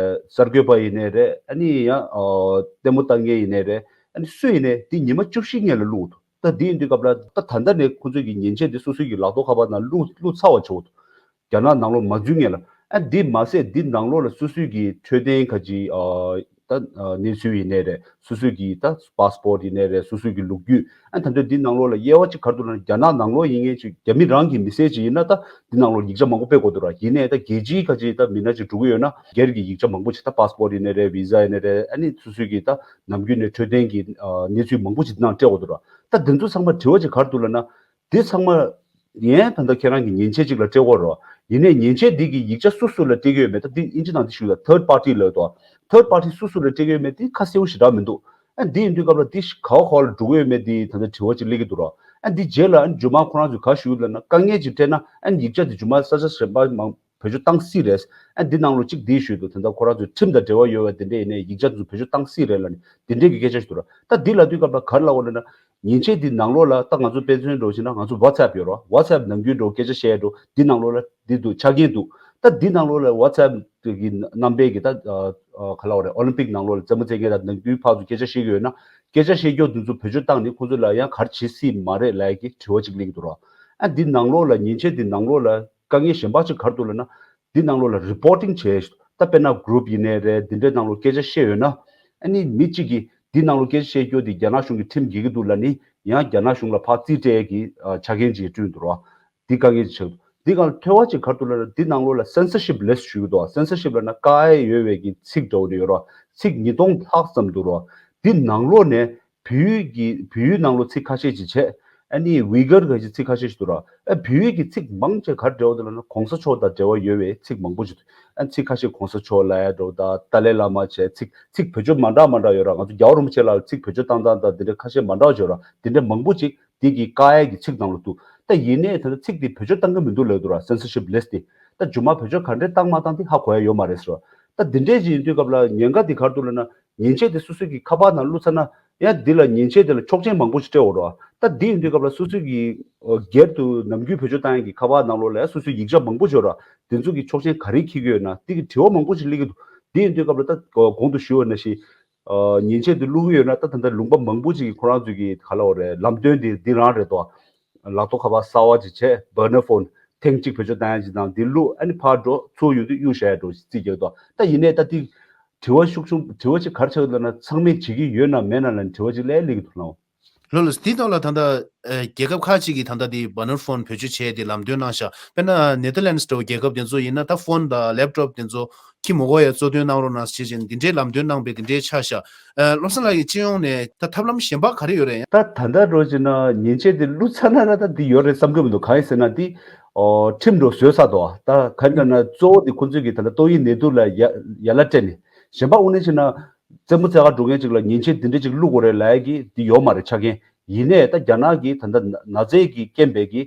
གསར་འགོད་པ་ཡིན་ནའི་རེད། ཨ་ནི་ཡང་ཨ་ལྟད་མོ་ལྟ་མཁན་ཡིན་ནའི་རེད། ཨ་ནི་སུ་ཡིན་ནའི་འདི་ཉི་མ་བཅུ་བཞི་སྔོན་ལ་བླུགས་འདུག་ད་འདི་ཡིན་དུས་སྐབས་ལ་ད་ད་ལྟ་ནས་ཁོ་ཚོས་ཀྱི་མཉེན་ཆས་འདི་སོ་སོའི་གི་ལག་ཐོག་ཁ་པར་ནང་བླུགས་བླུགས་ཚར་བ་བྱུང་འདུག་རྒྱ་ནག་ནང་ལོགས་མ་འཛུལ་སྔོན་ལ། ཨ་འདི་མ་ཟད་འདི་ནང་ལོགས་ལ་སོ་སོའི་གི་འཕྲོད་བསྟེན་ཁ་ཅིག་ཨ་ད་ཨ་གནས་ཚུལ་ཡིན་ནའི་རེད། སོ་སོའི་གི་ད་པཱ་སི་པོར་ཊི་ཡིན་ནའི་རེད། སོ་སོའི་གི་ལོ་རྒྱུས། ཨ་ད་འདོད་འདི་ནང་ལོགས་ལ་དབྱེ་བ་གཅིག་ག་རེ་འདུག་ལབ་ན། རྒྱ་ནག་ནང་ལོགས་ཡིན་མཁན་ཅིག་རྒྱ་མི་རང་གི་མི་སེར་ཅིག་ཡིན་ན་ད་འདི་ནང་ལོགས་ཡིག་ཆ་མང་པོ་སྤེལ་དགོས་འདུག་ར། ཡིན་ནའི་ད་རྒྱལ་སྤྱིའི་ཁ་ཅིག་ད་མི་སྣ་ཅིག་འགྲོ་གི་ཡོད་ན། སྒེར་གྱི་ཡིག་ཆ་མང་པོ་ཅིག་ད་པཱ་སི་པོར་ཊི་ཡིན་ནའི་རེད། བི་ཟ་ཡིན་ནའི་རེད། ཨ་ནི་སོ་སོའི་གི་ད་ནམ་རྒྱུན་ནས་འཕྲོད་བསྟེན་གྱི་ཨ་གནས་ཚུལ་མང་པོ་ཅིག་འདི་ནང་སྤྲད་དགོས་འདུག་ར། ད་འདི་ཚོ་ཚང་མ་དྲི་བ་ཅིག་ག་རེ་འདུག་ལབ་ན། འདི་ཚང་མ་ཡིན་ད་ལྟ་ཁྱེད་རང་གི་མཉེན་ཆས་ཅིག་ལ་སྤྲད་དགོས་རེད་བ། ཡིན་ནའི་མཉེན་ཆས་འདི་གི་ཡིག་ཆ་སུ་སུ་ལ་སྤྲད་ཀྱི་ཡོད་མེད། ད་འདི་ཨིན་ཇི་ནང་འདི་ཞུ་ཡ། ཐར་ཌི་པར་ཊི་ལབ་འདུག་ཐར་ཌི་པར་ཊི་སུ་སུ་ལ་སྤྲད་ཀྱི་ཡོད་མེད་འདི་ཁ་གསལ་པོ་ཞེ་དྲག་མི་འདུག་ཨ་འདི་ཡིན་དུས་སྐབས་ལ་འདི་ག་བ་ག་བ་ལ་འགྲོ་གི་ཡོད་མེད་འདི་ད་ལྟ་དྲི་བ་ཅིག་སླེབས་ཀྱི་འདུག་ར། ཨ་འདི་རྗེས་ལ་ཨ་མཇུག་མ་ཁོ་རང་ཚོས་ག་ཞུ་ལབ་ན། དཀའ་ངལ་ཅིག་འཕྲད་ན་ཨ་ཡིག་ཆ་འདི་མཇུག་མ་ས་ཆ་གཞན་པ་མང་བེད་སྤྱོད་བཏང་སྲིད་རེད། ཨ་འདི་ནང་ལོགས་གཅིག་འདི་ཞུས་འདུག་ད་ལྟ་ཁོ་རང་ཚོའི་ཁྲིམས་དང་འབྲེལ་བ་ཡོད་པ་འདི་འདྲ་ཡིན་ནའི་ཡིག་ཆ་འདི་ཚོ་བེད་སྤྱོད་བཏང་སྲིད་རེད་ལབ་ནས་འདི་འདྲའི་གི་སྐད་ཆ་ཞིག་འདུག་ར། ད་འདི་ལབ་དུས་སྐབས་ལ་ག་རེ་ལབ་དགོས་ལབ་ན། མཉེན་ཆས་འདི་ནང་ལོགས་ལ་ད་ང་ཚོ་དཔེ་མཚོན་འདྲ་བོ་བྱས་ན། ང་ཚོ་ཝ་ཚེབ་ཡོད་ར། ཝ་ཚེབ་ནམ་རྒྱུན་འདྲ་བོ་སྐད་ཆ་བཤད་འགྲོ་འདི་ནང་ལོགས་ལ་འདི་འདུག་ཆ་རྐྱེན་འདུག་ད་འདི་ནང་ལོགས་ལ་ཝ་ཚེབ་གི་རྣམ་པའི་གི་ད་ཨ་ག་ལབ་དགོས་རེད། ཨོ་ལིམ་པིག་ནང་ལོགས་ལ་རྩེད་མོ་རྩེ་མཁན་དང་ནམ་རྒྱུན་ཕར་ཚུར་སྐད་ཆ་བཤད་ཀྱི་ཡོད་ན། སྐད་ཆ་བཤད་རྒྱུ་འདི་ཚོ་བེད་སྤྱོད་བཏང་ནས་ཁོང་ཚོ་ལ་ཡང་ག་རེ་བྱེད་སྲིད་མ་རེད་ལབ་ཀྱི་དྲི་བ་ཅིག་སླེབས་ཀྱི་འདུག་ར། ཨ་འདི་ནང་ལོགས་ལ་མཉེན་ཆས་འདི་ནང་ལོགས་ལ་དཀའ་ངལ་གཞན་པ་ཅིག་ག་རེ་འདུག་ལབ་ན། འདི་ནང་ལོགས་ལ་རི་པོར་ཊིང་བྱས། ད་དཔེར་ན་གུ་རུབ་ཡིན་ནའི་རེད། འདི་འདྲའི་ནང་ལོགས་སྐད་ཆ་བཤད་ཡོད་ན། ཨ་ནི་མི་གཅིག་གིས་འདི་ནང་ལོགས་སྐད་ཆ་བཤད་རྒྱུ་འདི་རྒྱ་ནག་གཞུང་གི་ཁྲིམས་འགལ་གྱི་འདུག་ལབ་ནི་ཡང་རྒྱ་ནག་གཞུང་ལ་ཕར་རྩིས་སྤྲད་ཀྱི་ཨ་ཆ་རྐྱེན་ཅིག་བསྐྲུན་འདུག་ར། འདི་དཀའ་ངལ་ཅིག་ཆགས་འདུག་འདི་སྒང་ལ་ཐོལ་པ་ཅིག་ག་རེ་འདུག་ལབ་ན། འདི་ནང་ལོགས་ལ་སེན་སར་ཤིབ་ལེས་ཞུ་གི་འདུག་སེན་སར་ཤིབ་ལབ་ན་བཀག་ཡས་ཡོད་པའི་གི་ཚིག་འདྲ་བོ་འདི་ཡོད་ར། ཚིག་ཉིས་སྟོང་ལྷག་ཙམ་འདུག་ར། འདི་ནང་ལོགས་ནས་བོད་ཡིག་གི་བོད་ཡིག་ནང་ལོགས་ཚིག་ཁ་ཤས་ཅིག་བྱས། ཨ་ནི་ཝི་གར་ག་ཅིག་ཚིག་ཁ་ཤས་ཤིག་འདུག་ར། ཨ་བོད་ཡིག་གི་ཚིག་མང་ཆེ་ག་རེ་འབྲེལ་བ་འདུག་ལབ་ན། གོང་ས་མཆོག་དང་འབྲེལ་བ་ཡོད་པའི་ཚིག་མང་པོ་ཅིག་འདུག་ཨ་ཚིག་ཁ་ཤས་གོང་ས་མཆོག་ལབ་ཡ་འདྲ་བོ་དང་ཏཱ་ལའི་བླ་མ་བྱས། ཚིག་ཚིག་བེད་སྤྱོད་མ་འདྲ་མ་འདྲ་ཡོད་ར། ང་ཚོ་རྒྱལ་བ་རིན་པོ་ཆེ་ལ་ཚིག་བེད་སྤྱོད་བཏང་སྟངས་དང་འདི་འདྲ་ཁ་ཤས་མ་འདྲ་བ་ཅིག་ཡོད་ར། འདི་འདྲ་མང་པོ་ཅིག་འདི་གི་བཀག་ཡས་ཀྱི་ཚིག་ནང་ལ་འདུག་ད་ཡིན་ནའི་ད་ལྟ་ཚིག་འདི་བེད་སྤྱོད་བཏང་གི་མི་འདུག་ལབ་འདུག་ར། སེན་སར་ཤིབ་ལེས་འདི། ད་མཇུག་མ་བེད་སྤྱོད་ག་འདྲས་བཏང་མ་བཏང་འདི་ཧ་གོ་ཡ་ཡོད་མ་རེད་ཟེར་བ། ད་འདི་འདྲས་ཅིག་ཡིན་དུས་སྐབས་ལ་ཉེན་ཁ་འདི་ག་རེ་འདུག་ལབ་ན། མཉེན་ཆས་འདི་སོ་སོ་གི་ཁ་པར་ནང་བླུགས་ཚར་ན། ཡང་འདི་ལ་མཉེན་ཆས་འདི་ལ་ཆོག་མཆན་མང་པོ་ཞིག་སྤྲད་འོ་ར། ད་འདི་ཡིན་དུས་སྐབས་ལ་སོ་སོ་གི་ཨ་སྒེར་དུ་ནམ་རྒྱུན་བེད་སྤྱོད་བཏང་ཡ་གི་ཁ་པར་ནང་ལོགས་ལ་ཡང་སོ་སོའི་ཡིག་ཆ་མང་པོ་ཞིག་ཡོད་ར། འདི་ཚོ་གི་ཆོག་མཆན་ག་རེ་འཁྱེར་གྱི་ཡོད་ན། འདི་གི་དྲི་བ་མང་པོ་ཞིག་སླེབས་ཀྱི་འདུག་འདི་ཡིན་དུས་སྐབས་ལ་ད་གོང་དུ་ཞུས་པ་ནང་བཞིན། ཨ་མཉེན་ཆས་འདི་བླུག་གི་ཡོད་ན། ད་ད་ལྟ་ལུང་པ་མང་པོ་ཅིག་གིས་ཁོ་རང་ཚོའི་གི་ག་ལབ་དགོས་རེད། ལམ་སྟོན་འདི་འདི་རང་རེད་དོ། ལག་ཐོག་ཁ་པར་གསར་པ་ཅིག་བྱས། བར་ནར་ཕོན་ཐེངས་གཅིག་བེད་སྤྱོད་བཏང་ཡ་ཅིག་དང་། འདི་བླུག་ཨ་ནི་ཕར་འགྲོ། ཚུར་ཡོང་དུས་གཡུག་བཞག་ཡ་འགྲོ་རྩིས་རྒྱག་དོ། ད་ཡིན་ནའི་ད་འདི་དྲི་བ་ཤུགས་ཆུང་དྲི་བ་ཅིག་ག་རེ་ཆགས་འདུག་ལབ་ན། ཚང་མས་བྱེད་ཀྱི་ཡོད་ན་མེད་ན་ལབ་ནས་དྲི་བ་ཅིག་སླེབས་སླེབས་ཀྱི་འདུག་ལགས། ལགས་ལགས། འདི་ཐོག་ལ་ད་ལྟ་ཨ་རྒྱལ་ཁབ་ཁག་ཅིག་གིས་ད་ལྟ་འདི་བར་ནར་ཕོན་བེད་སྤྱོད་བྱས་ཏེ་ལམ་སྟོན་གནང་ཤག་དཔེར་ན་ནེ་ཐར་ལན་སི་འདྲ་བོ་རྒྱལ་ཁབ་དེ་ཚོ་ཡིན་ན། ད་ཕོན་དང་ལེབ་ཊོབ་དེ་ཚོ་འཁྱེར་མི་དགོས་ཡ་གཙོ་འདོན་གནང་རོགས་གནང་ཞེས་བྱས་ནས་འདི་འདྲའི་ལམ་སྟོན་གནང་པའི་འདི་འདྲའི་ཆགས་ཤག་ཨ་བློ་བཟང་ལགས་ཀྱིས་སྤྱི་ཡོངས་ནས་ད་ཐབས་ལམ་གཞན་པ་ག་རེ་ཡོད་རེད་ཡང་། ད་ད་ལྟ་འདྲ་བོ་བྱས་ན་མཉེན་ཆས་དེ་བླུགས་ཚར་ན་ར་ད་འདི་ཡོད་རེད་བསམ་གྱི་མི་འདུག་གང་ཡིན་ཟེར་ན་འདི་ཨོ་ཁྲིམས་འདྲ་བོ་བཟོས་ཚར་འདུག་ད་ག་རེ་ལབ་ན་གཙོ་བོ་དེ་ཁོང་ཚོས་ཀྱིས་ད་ལྟ་ཏོག་དབྱིབས་ནད་དུག་ལ་ཡ་ཡ་ལན་སྤྲད་ནས། གཞན་པ་དངོས་གནས་བྱས་ན་རྩེད་མོ་རྩེ་ག་འགྲོ་མཁན་ཅིག་ལ་མཉེན་ཆས་འདི་འདྲ་ཅིག་བླུག་དགོས་རེད་ལབ་ཡ་གི་འདི་ཡོད་མ་རེད་ཆ་རྐྱེན། ཡིན་ནའི་ད་རྒྱ་ནག་གིས་ད་ལྟ་ན་ན་ཚའི་གི་རྐྱེན་པས་གི་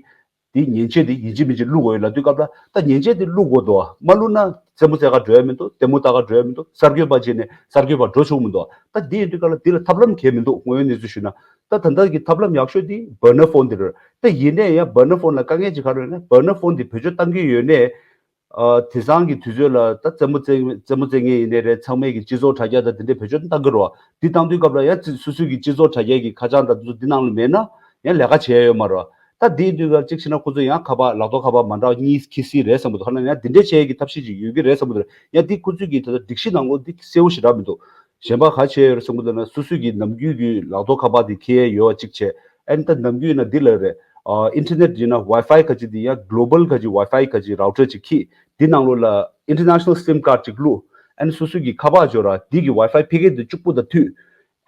འདི་མཉེན་ཆས་འདི་ཡིན་གཅིག་མིན་གཅིག་བླུག་དགོས་ཡོད་ལབ་དུས་སྐབས་ལ། ད་མཉེན་ཆས་འདི་བླུག་དགོས་འདུག་མ་བླུག་ན་རྩེད་མོ་རྩེ་ག་འགྲོ་ཡ་མི་འདུག་ལྟད་མོ་ལྟ་ག་འགྲོ་ཡ་མི་འདུག་གསར་འགོད་པ་བྱས་ནས་གསར་འགོད་པ་འགྲོ་ཆོག་མི་འདུག་ད་འདི་ཡིན་དུས་སྐབས་ལ་འདི་ལ་ཐབས་ལམ་གང་ཡང་མི་འདུག་དངོས་ཡོད་གནས་ཚུལ་ཞུས་ན། ད་ད་ལྟ་གི་ཐབས་ལམ་ཡག་ཤོས་འདི་བར་ནར་ཕོན་འདི་རེད། ད་ཡིན་ནའི་ཡང་བར་ནར་ཕོན་ལ་དཀའ་ངལ་ཅིག་ག་རེ་ཡོད་ན། བར་ནར་ཕོན་འདི་བེད་སྤྱོད་བཏང་གི་ཡོད་ནའི། ཨ་དེང་སང་གི་དུས་ཚོད་ལ་ད་རྩེད་མོ་རྩེ་རྩེད་མོ་རྩེ་མཁན་ཡིན་ནའི་རེད། ཚང་མས་ཀྱི་སྤྱི་ཚོགས་དྲ་རྒྱ་དང་དེ་འདྲའི་བེད་སྤྱོད་བཏང་གི་རེད་བ། འདི་བཏང་དུས་སྐབས་ལ་ཡང་སོ་སོ་གི་སྤྱི་ཚོགས་དྲ་རྒྱ་གི་ཁ་བྱང་དང་དེ་ཚོ་འདི་ནང་ལ་མེད་ན་ཡང་ལས་ཀ་བྱེད་ཡ་ཡོད་མ་རེད་བ། ད་འདིའི་དུས་སྐབས་གཅིག་བྱས་ན་ཁོ་ཚོ་ཡང་ཁ་པར་ལག་ཐོག་ཁ་པར་མ་འདྲ་བ་གཉིས་འཁྱེར་སྲིད་རེད་བསམ་གི་འདུག་ཧ་ན་ཡང་འདི་འདྲའི་བྱེད་ཡ་གི་ཐབས་ཤེས་ཅིག་ཡོད་ཀྱི་རེད་བསམ་གི་འདུག་ཡང་འདི་ཁོ་ཚོས་ཀྱི་ད་ལྟ་སྒྲིག་གཞི་ནང་ལོགས་འདི་གསལ་པོ་ཞེ་དྲག་མི་འདུག་གཞན་པ་ག་བྱས་ཡོད་རེད་བསམ་གི་འདུག་ན། སོ་སོ་གི་ནམ་རྒྱུན་གྱི་ལག་ཐོག་ཁ་པར་འདི་འཁྱེར་ཡ་ཡོད་པ་གཅིག་བྱས། ཨ་ནི་ད་ནམ་རྒྱུན་ཡིན་ན་འདི་ལ་རེད། ཨ་ཨིན་ཊར་ནེཊ་ཡིན་ན་ཝའི་ཕའི་ག་ཅིག་འདི་ཡང་གློ་བལ་ག་ཅིག་ཝའི་ཕའི་ག་ཅིག་རའུ་ཊར་ཅིག་འཁྱེར། འདི་ནང་ལོགས་ལ་ཨིན་ཊར་ནེ་ཤ་ནལ་སིམ་ཀར་ཌི་ཅིག་བླུགས། ཨ་ནི་སོ་སོ་གི་ཁ་པར་ཅིག་ཡོད་ར། འདི་གི་ཝའི་ཕའི་ཕ་གི་འདི་གཅིག་པུ་དང་མཐུད།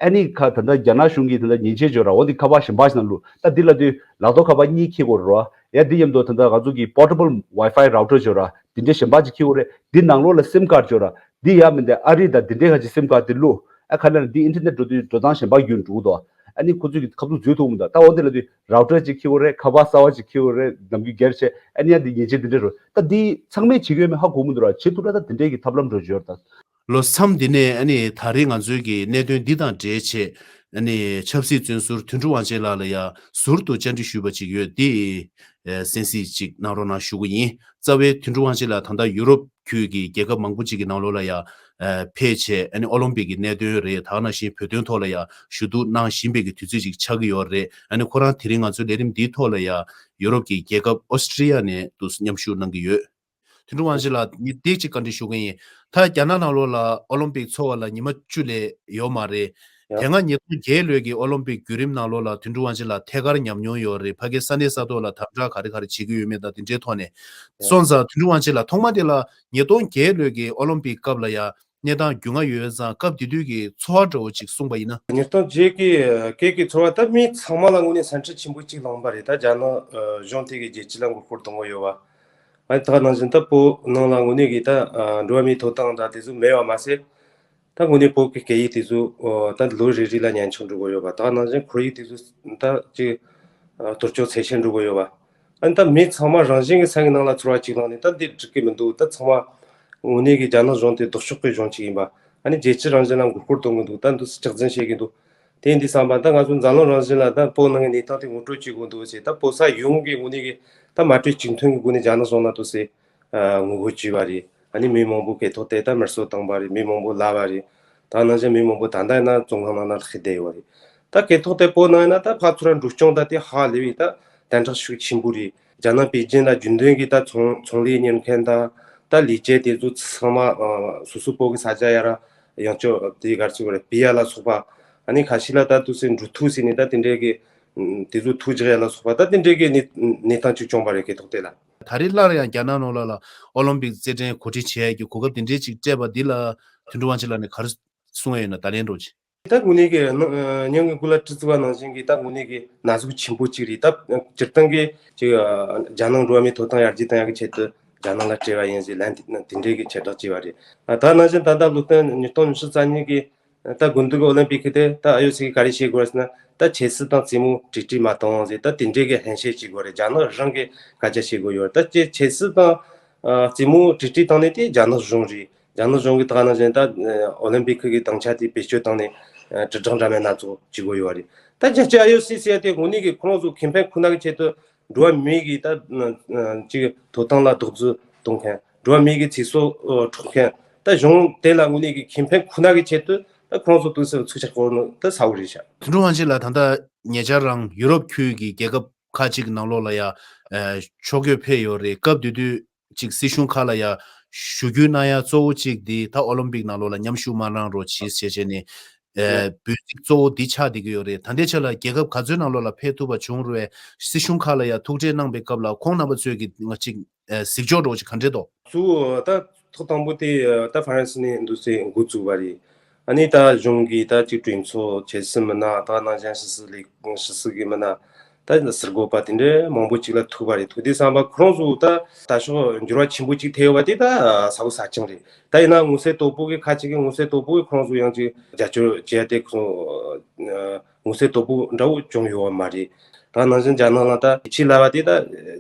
ཨ་ནི་ཁ་ད་ལྟ་རྒྱ་ནག་གཞུང་གི་ད་ལྟ་མཉེན་ཆས་ཅིག་ཡོད་ར། འོ་འདི་ཁ་པར་གཞན་པ་ཞིག་ནང་བླུགས། ད་འདི་ལ་དུས་ལག་ཐོག་ཁ་པར་གཉིས་འཁྱེར་དགོས་རེད་ར། ཡ་འདི་མཉམ་དུ་ད་ལྟ་ང་ཚོ་གི་པོར་ཊེ་བལ་ཝའི་ཕའི་རའུ་ཊར་ཅིག་ཡོད་ར། འདི་འདྲའི་གཞན་པ་ཅིག་འཁྱེར་དགོས་རེད། འདི་ནང་ལོགས་ལ་སིམ་ཀར་ཌི་ཅིག་ཡོད་ར། འདི་ཡ་མི་འདི་ཨ་རི་དང་འདི་འདྲའི་ཁ་ཅིག་སིམ་ཁ་དེ་བླུག་ཨ་ཁ་ལ་འདི་ཨིན་ཊར་ནེཊ་འགྲོ་དུས་འགྲོ་སྟངས་གཞན་པ་རྒྱུན་འགྲོ་གི་འདུག་ཨ་ནི་ཁོ་ཚོས་ཀྱི་ཁ་ཐུག་འཛུལ་ཐུབ་མི་འདུག་ད་འོ་དེ་ལ་དུས་རའུ་ཊར་ཅིག་ཁྱེར་དགོས་རེད། ཁ་པར་གསར་པ་ཅིག་ཁྱེར་དགོས་རེད། ནམ་རྒྱུན་སྒེར་བྱས་ཨ་ནི་ཡ་འདི་ཉེས་ཆད་འདི་འདྲ་རུ་ད་འདི་ཚང་མས་བྱེད་ཀྱི་ཡོད་མེད་ཧ་གོ་མི་འདུག་ར། བྱེད་ཐུབ་ར་ད་འདི་འདྲའི་གི་ཐབས་ལམ་འགྲོ་བརྗོད་ད། ལོ་མཚམས་འདི་ནས་ཨ་ནི་ད་རེས་ང་ཚོའི་གི་གནད་དོན་འདི་དང་འབྲེལ་བྱས་ཨ་ནི་ཆབ་སྲིད་བཙོན་ཟུར་དོན་གྲུབ་དབང་ཆེན་ལགས་ལ་ཡ་ཟུར་དུ་བཅར་འདྲི་ཞུས་པ་ཅིག་ཡོད། འདི་ཨེ་གསན་གཟིགས་ཅིག་གནང་རོགས་གནང་ཞུ་གི་ཡིན། རྩ་བའི་དོན་གྲུབ་དབང་ཆེན་ལགས་ད་ལྟ་ཡུ་རོབ་ཁུལ་གྱི་རྒྱལ་ཁབ་མང་པོ་ཅིག་གི་ནང་ལོགས་ལ་ཡ་ཨེ་ཕེབས་བྱས་ཨ་ནི་ཨོ་ལིམ་པིག་གི་གནད་དོན་རེད། ད་ག་ནང་བཞིན་བོད་དོན་ཐོག་ལ་ཡ་ཞུ་གཏུག་གནང་བཞིན་པའི་གི་དུས་ཚོད་ཅིག་ཆགས་ཀྱི་ཡོད་རེད། ཨ་ནི་ཁོ་རང་དེ་རིང་ང་ཚོའི་ལས་རིམ་འདིའི་ཐོག་ལ་ཡ་ཡུ་རོབ་ཀྱི་རྒྱལ་ཁབ་ཨོ་སི་ཀྲི་ཡ་ནས་དུ་མཉམ་ཞུགས་གནང་གི་ཡོད། དོན་གྲུབ་དབང་ཆེན་ལགས་ཉིན་དེ་གཅིག་བཀའ་འདྲི་ཞུ་གི་ཡིན། ད་རྒྱ་ནག་ནང་ལོགས་ལ་ཨོ་ལིམ་པིག་འཚོགས་པ་ལ་ཉི་མ་བཅུ་ལས་ཡོད་མ་རེད། ཡ། དེ་སྔ་ཉིས་སྟོང་བརྒྱད་ལོའི་གི་ཨོ་ལིམ་པིག་བརྒྱུད་རིམ་ནང་ལོགས་ལ་དོན་གྲུབ་དབང་ཆེན་ལགས་ཐད་ཀར་ཉམས་མྱོང་ཡོད་རེད། ཕ་གིའི་ས་གནས་ས་ཐོག་ལ་དམ་དྲག་ག་རེ་ག་རེ་བྱེད་ཀྱི་ཡོད་མེད་དང་དེ་འདྲའི་ཐོག་ནས། ཡ། སོང་ཙང་དོན་གྲུབ་དབང་ཆེན་ལགས་ཐོག་མ་དེ་ལ་ཉིས་སྟོང་བརྒྱད་ལོའི་གི་ཨོ་ལིམ་པིག་སྐབས་ལ་ཡ་གནས་སྟངས་རྒྱུས་མངའ་ཡོད་ཙང་སྐབས་དེ་དུས་ཀྱི་ཚོར་བ་འདྲ་བོ་ཅིག་གསུངས་པ་ཡིན་ན། ཉིས་སྟོང་བརྒྱད་ཀྱི་སྐད་ཀྱི་ཚོར་བ་ད་མི་ཚང་མ་ལ་དངོས་གནས་སེམས་ཁྲལ་ཆེན་པོ་ཅིག་ལངས་པ་རེད། ད་རྒྱ་ནག་ཨ་གཞུང་དེ་གི་རྒྱལ་སྤྱི་ལ་མགོ་སྐོར་གཏོང་གི་ཡོད་པ། ཨ་ད་ནང་བཞིན་ད་བོད་ནང་ལ་དངོས་གནས་ཀྱི་ད་ཨ་འགྲོ་བ་མིའི་ཐོབ་ཐང་ད་དེ་ཚོ་མེད་པ་མ་ཟད། ད་དངོས་གནས་བོད་ཀྱི་སྐད་ཡིག་དེ་ཚོ་ཨོ་ད་ལོ་རེ་རེ་ལ་ཉམས་ཆག་འགྲོ་གི་ཡོད་པ། ད་ནང་བཞིན་ཁོར་ཡུག་དེ་ཚོ་ད་ཅིག་ཨ་གཏོར་བཅོག་ཚད་ཆེན་འགྲོ་གི་ཡོད་པ། ཨ་ནི་ད་མི་ཚང་མ་རང་བཞིན་གྱི་སེམས་ཀྱི་ནང་ལ་ཚོར་བ་གཅིག་ལངས་ནས་ད་འདི་འགྲིག་གི་མི་འདུག་ད་ཚང་མ་དངོས་གནས་ཀྱི་རྒྱ་ནག་གཞུང་དེ་ལྡོག་ཕྱོགས་ཀྱི་གཞུང་གཅིག་ཡིན་པ། ཨ་ནི་རྒྱལ་སྤྱི་རང་བཞིན་ལ་མགོ་སྐོར་གཏོང་གི་འདུག་ད་འདི་སྐྱག་རྫུན་བཤད་ཀྱི་འདུག་དེ་འདི་བསམ་པ་ད་ང་ཚོ་འཛམ་གླིང་རང་བཞིན་ལ་ད་བོད་ནང་གི་གནས་སྟངས་དེ་ངོ་སྤྲོད་བྱེད་དགོས་འདུག་ཟེར། ད་བོད་ས་ཡོངས་ཀྱི་དངོས་གནས་ཀྱི་ད་མ་གྲོས་གཅིག་མཐུན་གྱི་སྒོ་ནས་རྒྱ་ནག་གཞུང་ལ་དུ་ཟེར་ཨ་ངོ་རྒོལ་བྱས་པ་རེད། ཨ་ནི་མི་མང་པོ་སྐེ་ཐོག་དེ་ད་མེར་སྲེག་བཏང་པ་རེད། མི་མང་པོ་ལབ་པ་རེད། ད་ནང་བཞིན་མི་མང་པོ་ད་ལྟ་ཡིན་ན་བཙོན་ཁང་ནང་ན་ལྷག་བསྡད་ཡོད་རེད། ད་སྐེ་ཐོག་དེ་བོད་ནང་ཡིན་ན་ད་ཕར་ཚུར་འགྲོ་སྐྱོང་ད་དེ་ཧ་ལས་པའི་ད་དམ་དྲག་ཤུགས་ཆེན་པོ་རེད། རྒྱ་ནག་པེ་ཅིན་ལ་རྒྱུན་ལྡན་གྱི་ད་ཚོང་ཚོང་ལས་གཉེར་མཁན་དང་ད་ལས་བྱེད་དེ་ཚོ་ཚང་མ་ཨ་སོ་སོ་བོད་ཀྱི་ས་ཆ་ཡ་ར་ཡང་ཅོ་དེ་གར་ཚུགས་པ་རེད། སྤེལ་ཡ་ལ་སོགས་པ། ཨ་ནི་ཁ་ཤས་ལ་ད་དུས་སེ་འགྲོ་ཐུག་ཟེར་ནས་ད་དེ་འདྲའི་གི་དེ་ཚོ་ཐུག་རྒྱག་ཡ་ལ་སོགས་པ་ད་དེ་འདྲའི་གི་གནས་གནས་སྟངས་ཅིག་བྱུང་བ་རེད་སྐེ་ཐོག་དེ་ལ། ད་རེས་སླར་ཡང་རྒྱ་ནག་ནང་ལོགས་ལ་ཨོ་ལིམ་པིག་རྩེད་འགྲན་གོ་སྒྲིག་བྱེད་ཡ་གི་གོ་སྐབས་དེ་འདྲའི་ཅིག་སྤྲད་པ་འདི་ལ་དོན་གྲུབ་དབང་ཆེན་ལགས་ནས་ག་རེ་གསུང་ཡ་ཡོད་ན་བརྡ་ལན་སྤྲོད་ཅིག་ད་དངོས་གནས་ཀྱི་ནང་ཨ་ཉིན་གྱི་གུ་ལ་ཀྲི་ཙི་བ་ནང་བཞིན་གྱི་ད་དངོས་གནས་ཀྱི་ན་ཟུག་ཆེན་པོ་གཅིག་རེད། ད་སྤྱིར་བཏང་གི་ཅིག་ཨ་རྒྱ་ནང་འགྲོ་བ་མིའི་ཐོབ་ཐང་ཡར་རྒྱས་གཏོང་ཡག་གི་ཆེད་དུ་རྒྱ་ནང་ལ་བྲེལ་བ་ཡིན་ཟེར་ལན་དེ་དེ་འདྲའི་གི་ཆེ་བསྒྲགས་བྱས་པ་རེད། ཨ་ད་ནང་བཞིན་ད་ལྟ་ལོ་སྟོན་ཉིས་སྟོང་ཉི་ཤུ་རྩ་གཉིས་ཀྱི་ད་དགུན་དུས་ཀྱི་ཨོ་ལིམ་པིག་གི་དེ་ད་ཨ་ཡོ་སི་གི་ག་རེ་བྱེད་དགོས་ཟེར་ན། ད་ཆབ་སྲིད་དང་རྩེད་མོ་གྲོས་འགྲིག་མ་བཏང་ཟེར་ད་དེ་འདྲའི་གི་ཧན་ཤེད་བྱེད་དགོས་རེད། རྒྱ་ནག་རང་གི་སྐད་ཆ་བཤད་དགོས་ཡོད་རེད། ད་ཆབ་སྲིད་དང་ཨ་རྩེད་མོ་གྲོས་འགྲིག་བཏང་ནས་དེ་རྒྱ་ནག་གཞུང་རེད། རྒྱ་ནག་གཞུང་གིས་ད་ག་ནང་བཞིན་ད་ཨོ་ལིམ་པིག་གི་དམ་བཅའ་དེ་བེད་སྤྱོད་བཏང་ནས་ཨ་དྲིལ་བསྒྲགས་འདྲ་མིན་སྣ་ཚོགས་བྱེད་དགོས་ཡོད་རེད། ད་རྒྱལ་སྤྱི་ཨ་ཡོ་སི་ཟེར་ཡ་དེ་དངོས་གནས་ཀྱི་ཁོ་རང་ཚོ་ཁེ་ཕན་ཁོ་ན་གི་ཆེད་དུ་འགྲོ་བ་མིའི་གི་ད་ཨ་ཅིག་ཐོབ་ཐང་ལ་རྡོག་རྫིས་གཏོང་མཁན། འགྲོ་བ་མིའི་གི་ཚེ་སྲོག་ཨ་འཕྲོག་མཁན། ད་གཞུང་དེ་ལ་དངོས་གནས་ཀྱི་ཁེ་ཕན་ཁོ་ན་གི་ཆེད་དུ་ད་ཁོ་རང་ཚོ་དུས་སུ་ཚུགས་ཆག་གོ་ནོ་ད་གསལ་བོ་རེད་ཤག་དོན་གྲུབ་དབང་ཆེན་ལགས་ད་ལྟ་ཉེ་ཆར་རང་ཡུ་རོབ་ཁུལ་གྱི་རྒྱལ་ཁབ་ཁག་ཅིག་གི་ནང་ལོགས་ལ་ཡ་ཨ་ཕྱོགས་བསྐྱོད་ཕེབས་ཡོད་རེད། སྐབས་དེ་དུས་ཅིག་སྲིད་གཞུང་ཁག་ལ་ཡ་ཞུ་སྐུལ་གནང་ཡ་གཙོ་བོ་གཅིག་འདི་ད་ཨོ་ལིམ་པིག་ནང་ལོགས་ལ་མཉམ་ཞུགས་མ་གནང་རོགས་གྱིས་ཞེས་བྱས་ནས་ཨ་འབོད་ཚིག་གཙོ་བོ་འདི་ཆགས་བསྡད་ཀྱི་ཡོད་རེད། ད་ལྟའི་ཆ་ལ་རྒྱལ་ཁབ་ག་ཚོད་ནང་ལོགས་ལ་ཕེབས་ཐུབ་པ་བྱུང་རུང་སྲིད་གཞུང་ཁག་ལ་ཡ་ཐུག་འཕྲད་གནང་པའི་སྐབས་ལ་ཁོང་རྣམ་པ་ཚོས་ཀྱི་ང་གཅིག་ཨ་གཟིགས་ཕྱོགས་འདྲ་བོ་ཅིག་ག་འདྲས་འདུག་གཙོ་བོ་ད་ཐོག་དང་པོ་དེ་ད་ཧྥ་རན་སི་ནས་འདུག་སེ་འགོ་བཙུགས་པ་རེད། ཨ་ནི་ད་གཞུང་གི་ད་ཅིག་གྲོས་ཚོགས་ཆེ་སྲིད་མི་སྣ་ད་ནང་བཞིན་ཕྱི་སྲིད་ལས་ཕྱི་སྲིད་ཀྱི་མི་སྣ་ད་ཟུར་འགོད་པ་དེ་འདྲ་མང་པོ་ཅིག་ལ་ཐུག་པ་རེད། ཐུག་དུས་བསམ་པ་ཁོང་ཚོ་ད་ད་ཕྱོགས་འགྱུར་བ་ཆེན་པོ་ཅིག་ཐེབས་ཡོད་པ་དེ་ད་གསལ་པོ་གསལ་རྐྱང་རེད། ད་ཡིན་ན་མངོན་གསལ་དོད་པོ་གི་ཁ་ཅིག་གིས་མངོན་གསལ་དོད་པོ་གི་ཁོང་ཚོ་ཡང་ཅིག་རྒྱབ་སྐྱོར་བྱས་ཏེ་ཁོང་མངོན་གསལ་དོད་པོ་འདྲ་བོ་བྱུང་ཡོད་པ་མ་རེད། ད་ནང་བཞིན་རྒྱ་ནག་ལ་ད་ཡིད་ཆེས་ལབ་པ་དེ་ད་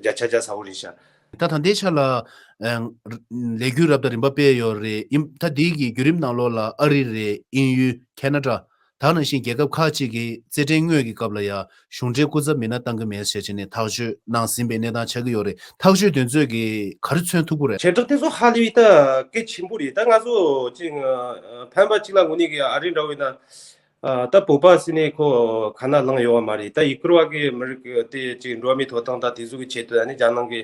བརྒྱ་ཆ་བརྒྱ་གསལ་པོ་རེད་ཤག་ད་ད་ལྟའི་ཆ་ལ་ཨ་ལས་འགུལ་རབ་དང་རིམ་པ་སྤེལ་ཡོད་རེད། ཨིན་ད་འདི་གི་བརྒྱུད་རིམ་ནང་ལོགས་ལ་ཨ་རི་རེད། དབྱིན་ཡུལ། ཁེ་ན་ཌ། ད་ནང་བཞིན་རྒྱལ་ཁབ་ཁག་ཅིག་གིས་རྩེད་འགྲན་དངོས་ཀྱི་སྐབས་ལ་ཡང་གཞུང་འབྲེལ་སྐུ་ཚབ་མི་སྣ་བཏང་གི་མེད་ཟེར་བྱས་ནས་ཐག་གཅོད་གནང་ཟིན་པའི་གནས་སྟངས་ཆགས་ཀྱི་ཡོད་རེད། ཐག་གཅོད་དེ་ཚོས་ཀྱི་ག་རེ་མཚོན་ཐུབ་ཀྱི་རེད། བྱེ་བྲག་དེ་ཚོ་ཧ་ལས་པའི་ད་གལ་ཆེན་པོ་རེད། ད་ང་ཚོ་ཅིག་ཕན་པ་ཅིག་ལ་དངོས་གནས་ཀྱི་ཨ་རི་འདྲ་བོ་ཡིན་ན། ཨ་ད་བོད་པ་ཟེར་ནས་ཁོ་ཁ་ན་ལངས་ཡོད་པ་མ་རེད། ད་ཡུ་གུར་བ་གི་མི་རིགས་དེ་ཅིག་འགྲོ་བ་མིའི་ཐོབ་ཐང་དང་དེ་ཚོ་གི་ཆེད་དུ་ཨ་ནི་རྒྱ་ནག་གི་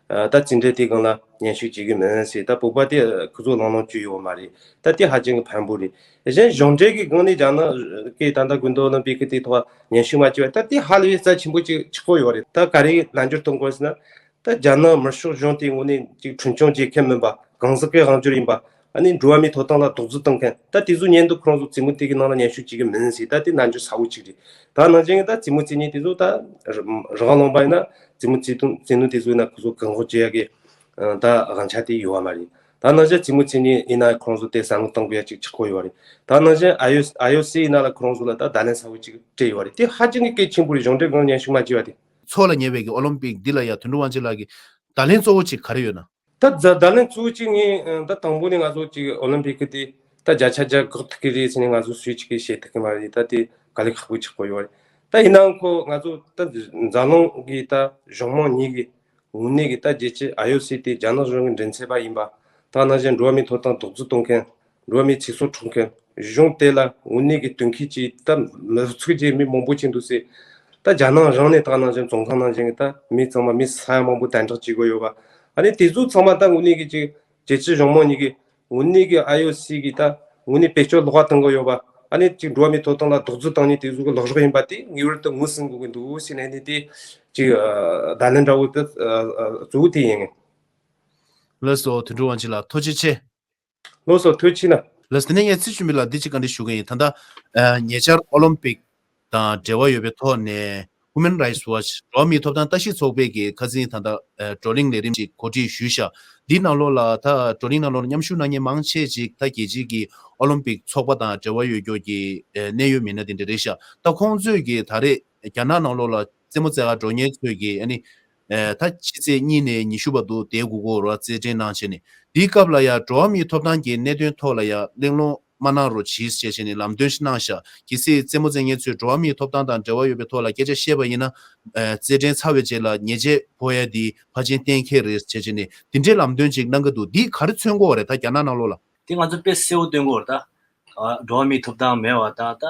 ཨ་ད་རྩེད་འགྲན་དེ་སྒང་ལ་མཉམ་ཞུགས་བྱེད་ཀྱི་མིན་ཟེར། ད་བོད་པ་དེ་ཁོ་ཚོ་ལངས་ལོང་བྱས་ཡོད་པ་མ་རེད། ད་དེ་ཧ་ཅང་གི་ཕན་པོ་རེད། གཞན་གཞུང་འབྲེལ་གྱི་སྒང་ནས་རྒྱ་ནག་གིས་ད་ལྟ་དགུན་དུས་ཨོ་ལིམ་པིག་གི་དེ་ཐོག་མཉམ་ཞུགས་མ་བྱས་པ་ད་དེ་ཧ་ལས་པའི་རྩ་ཆེན་པོ་ཅིག་ཆགས་ཀྱི་ཡོད་རེད། ད་ག་རེ་ལན་འགྱུར་གཏོང་དགོས་ཟེར་ན། ད་རྒྱ་ནག་དམར་ཤོག་གཞུང་དེ་དངོས་གནས་ཅིག་འཁྲུན་སྐྱོང་བྱེད་མཁན་མིན་པ། གང་ཟག་གི་དབང་སྒྱུར་ཡིན་པ། ཨ་ནི་འགྲོ་བ་མིའི་ཐོབ་ཐང་ལ་རྡོག་རྫིས་གཏོང་མཁན། ད་དེ་ཚོ་ཉན་དུ་ཁོ་རང་ཚོ་རྩེད་མོ་དེ་གི་ནང་ལ་མཉམ་ཞུགས་བྱེད་ཀྱི་མིན་ཟེར། ད་དེ་རྣམ་འགྱུར་གསལ་པོ་ཅིག་རེད། ད་ནང་བཞིན་གྱི་ད་རྩེད་མོ་རྩེ་མཁན་དེ་ཚོ་ད་རང་ལངས་པ་ཡིན་ན་རྩེད་མོ་རྩེ་དུས་རྩེ་ནོ་དེ་ཚོ་ཡིན་ན་ཁོ་ཚོ་བཀག་འགོག་བྱེད་ཡག་གི་ད་དབང་ཆ་དེ་ཡོད་པ་མ་རེད། ད་ནང་བཞིན་རྩེད་མོ་རྩེ་མཁན་ཡིན་ན་ཁོང་ཚོ་དེ་བསམ་བློ་གཏོང་དགོས་ཡ་ཅིག་ཆགས་ཀྱི་ཡོད་རེད། ད་ནང་བཞིན་ཨའི་ཨོ་ཨའི་ཨོ་སི་ཡིན་ན་ལ་ཁོང་ཚོ་ལ་ད་བརྡ་ལན་གསལ་པོ་ཅིག་སྤྲད་ཡོད་རེད། དེ་ཧ་ཅང་གི་གལ་ཆེན་པོ་རེད། གཞུང་འབྲེལ་སྒང་ནས་མཉམ་ཞུགས་མ་བྱས་པ་དེ། འཚོགས་ལ་ཉེ་བའི་གི་ཨོ་ལིམ་པིག་འདི་ལ་ཡ་དོན་གྲུབ་དབང་ཆེན་ལགས་ཀྱི་བརྡ་ལན་གཙོ་བོ་ཅིག་ག་རེ་ཡོད་ན། ད་བརྡ་བརྡ་ལན་གཙོ་བོ་ཅིག་ངས་ད་དང་པོ་ནས་ང་ཚོ་ཅིག་ཨོ་ལིམ་པིག་གི་དེ་ད་བརྒྱ་ཆ་བརྒྱ་འགོག་ཐུབ་ཀྱི་རེད་ཟེར་ནས་ང་ཚོ་སུས་ཅིག་གིས་བཤད་ཐུབ་ཀྱི་མ་རེད། ད་དེ་དཀའ་ལས་ཁག་པོ་ཆགས་ཀྱི་ཡོད་རེད། ད་ཡིན་ནའང་ཁོ་ང་ཚོ་ད་འཛམ་གླིང་གི་ད་གཞུང་མང་གཉིས་ཀྱི་དངོས་གནས་ཀྱི་ད་རྒྱལ་སྤྱི་ཨའི་ཨོ་སི་དེ་རྒྱ་ནག་གཞུང་གི་མགྲིན་ཚབ་པ་ཡིན་པ། ད་ནང་བཞིན་འགྲོ་བ་མིའི་ཐོབ་ཐང་རྡོག་རྫིས་གཏོང་མཁན། འགྲོ་བ་མིའི་ཚེ་སྲོག་འཕྲོག་མཁན། གཞུང་དེ་ལ་དངོས་གནས་ཀྱི་དོན་འཁྱོལ་གྱི་ད་མི་ཚོགས་ཀྱི་མི་མང་པོ་ཅིག་འདུག་ཟེར། ད་རྒྱ་ནག་རང་ནས་ད་ནང་བཞིན་བཙོན་ཁང་ནང་བཞིན་གྱི་ད་མི་ཚང་མ་མི་ས་ཡ་མང་པོ་དམ་དྲག་བྱེད་དགོས་ཡོད་པ། ཨ་ནི་དེ་ཚོ་ཚང་མ་ད་དངོས་གནས་ཀྱི་ཅིག་རྒྱལ་སྤྱི་གཞུང་མང་གཉིས་ཀྱི་དངོས་གནས་ཀྱི་ཨའི་ཨོ་སི་གི་ད་དངོས་གནས་བེད་སྤྱོད་ལོག་པ་གཏོང་གི་ཡོད་པ། ཨ་ནི་ཅིག་འགྲོ་བ་མིའི་ཐོབ་ཐང་ལ་རྡོག་རྫིས་བཏང་ནས་དེ་ཚོ་གི་ལོག་རོགས་ཡིན་པ་དེ་ངེས་པར་དུ་ངོས་ཟིན་དགོས་ཀྱི་འདུག་ཟེར་ནས་ནི་དེ་ཅིག་བརྡ་ལན་འདྲ་བོ་དེ་གཙོ་བོ་དེ་ཡིན། ལགས་སོ། དོན་གྲུབ་དབང་ཆེན་ལགས་ཐུགས་རྗེ་ཆེ། ལགས་སོ། ཐུགས་རྗེ་ཆེ་གནང་། ལགས་སོ། དེ་ནས་ངས་ཚེ་བྱོན་པ་ལགས་འདི་གཅིག་བཀའ་འདྲི་ཞུ་གི་ཡིན། ད་ལྟ་ཨ་ཉེ་ཆར་ཨོ་ལིམ་པིག་དང་འབྲེལ་བ་ཡོད་པའི་ཐོག་ནས་Human Rights Watch། འགྲོ་བ་མིའི་ཐོབ་ཐང་ལྟ་ཞིབ་ཚོགས་པའི་གི་ཁ་སང་ད་ལྟ་ཨ་བགྲོ་གླེང་ལས་རིམ་ཅིག་གོ་སྒྲིག་ཞུས་ཤག་འདིའི་ནང་ལོགས་ལ་ད་བགྲོ་གླེང་ནང་ལོགས་ལ་མཉམ་ཞུགས་གནང་མཁན་མང་ཆེ་ཅིག་ད་རྒྱལ་སྤྱིའི་གི་ཨོ་ལིམ་པིག་ཚོགས་པ་དང་འབྲེལ་བ་ཡོད་རྒྱུ་གི་ཨ་གནད་ཡོད་མི་སྣ་དེ་འདྲ་རེད་ཤག་ད་ཁོང་ཚོས་གི་ད་རེས་རྒྱ་ནག་ནང་ལོགས་ལ་རྩེད་མོ་རྩེ་ག་འགྲོ་མཁན་ཚོས་ཀྱིས་ཨ་ནི། ཨེ་ད་ཕྱི་ཚེས་གཉིས་ནས་ཉི་ཤུ་བར་དུ་བསྡད་དགོས་ཀྱི་ཡོད་རེད་བ། རྩེད་འགྲན་གནང་བྱས་ནས། དེའི་སྐབས་ལ་ཡང་འགྲོ་བ་མིའི་ཐོབ་ཐང་གི་གནད་དོན་ཐོག་ལ་ཡང་གླེང་སློང་མ་གནང་རོགས་གྱིས་ཞེས་བྱས་ནས་ལམ་སྟོན་ཞིག་གནང་ཤག་གལ་སྲིད་རྩེད་མོ་རྩེ་མཁན་ཚོས་འགྲོ་བ་མིའི་ཐོབ་ཐང་དང་འབྲེལ་བ་ཡོད་པའི་ཐོག་ལ་སྐད་ཆ་བཤད་པ་ཡིན་ན། ཨེ་རྩེད་འགྲན་ཚར་བའི་རྗེས་ལ་ཉེས་ཆད་ཕོག་ཡ་དེ་ཕལ་ཆེར་གཏན་འཁེལ་རེད་ཅེས་བྱས་ནས་དེ་འདྲའི་ལམ་སྟོན་ཅིག་གནང་གི་འདུག་འདི་ག་རེ་མཚོན་གྱི་ཡོད་རེད་ད་རྒྱ་ནག་ནང་ལོགས་ལ། དེ་ང་ཚོ་དཔེ་གསལ་པོ་སྟོན་གྱི་ཡོད་རེད་ད། ཨ་འགྲོ་བ་མིའི་ཐོབ་ཐང་མེད་པ་དང་ད་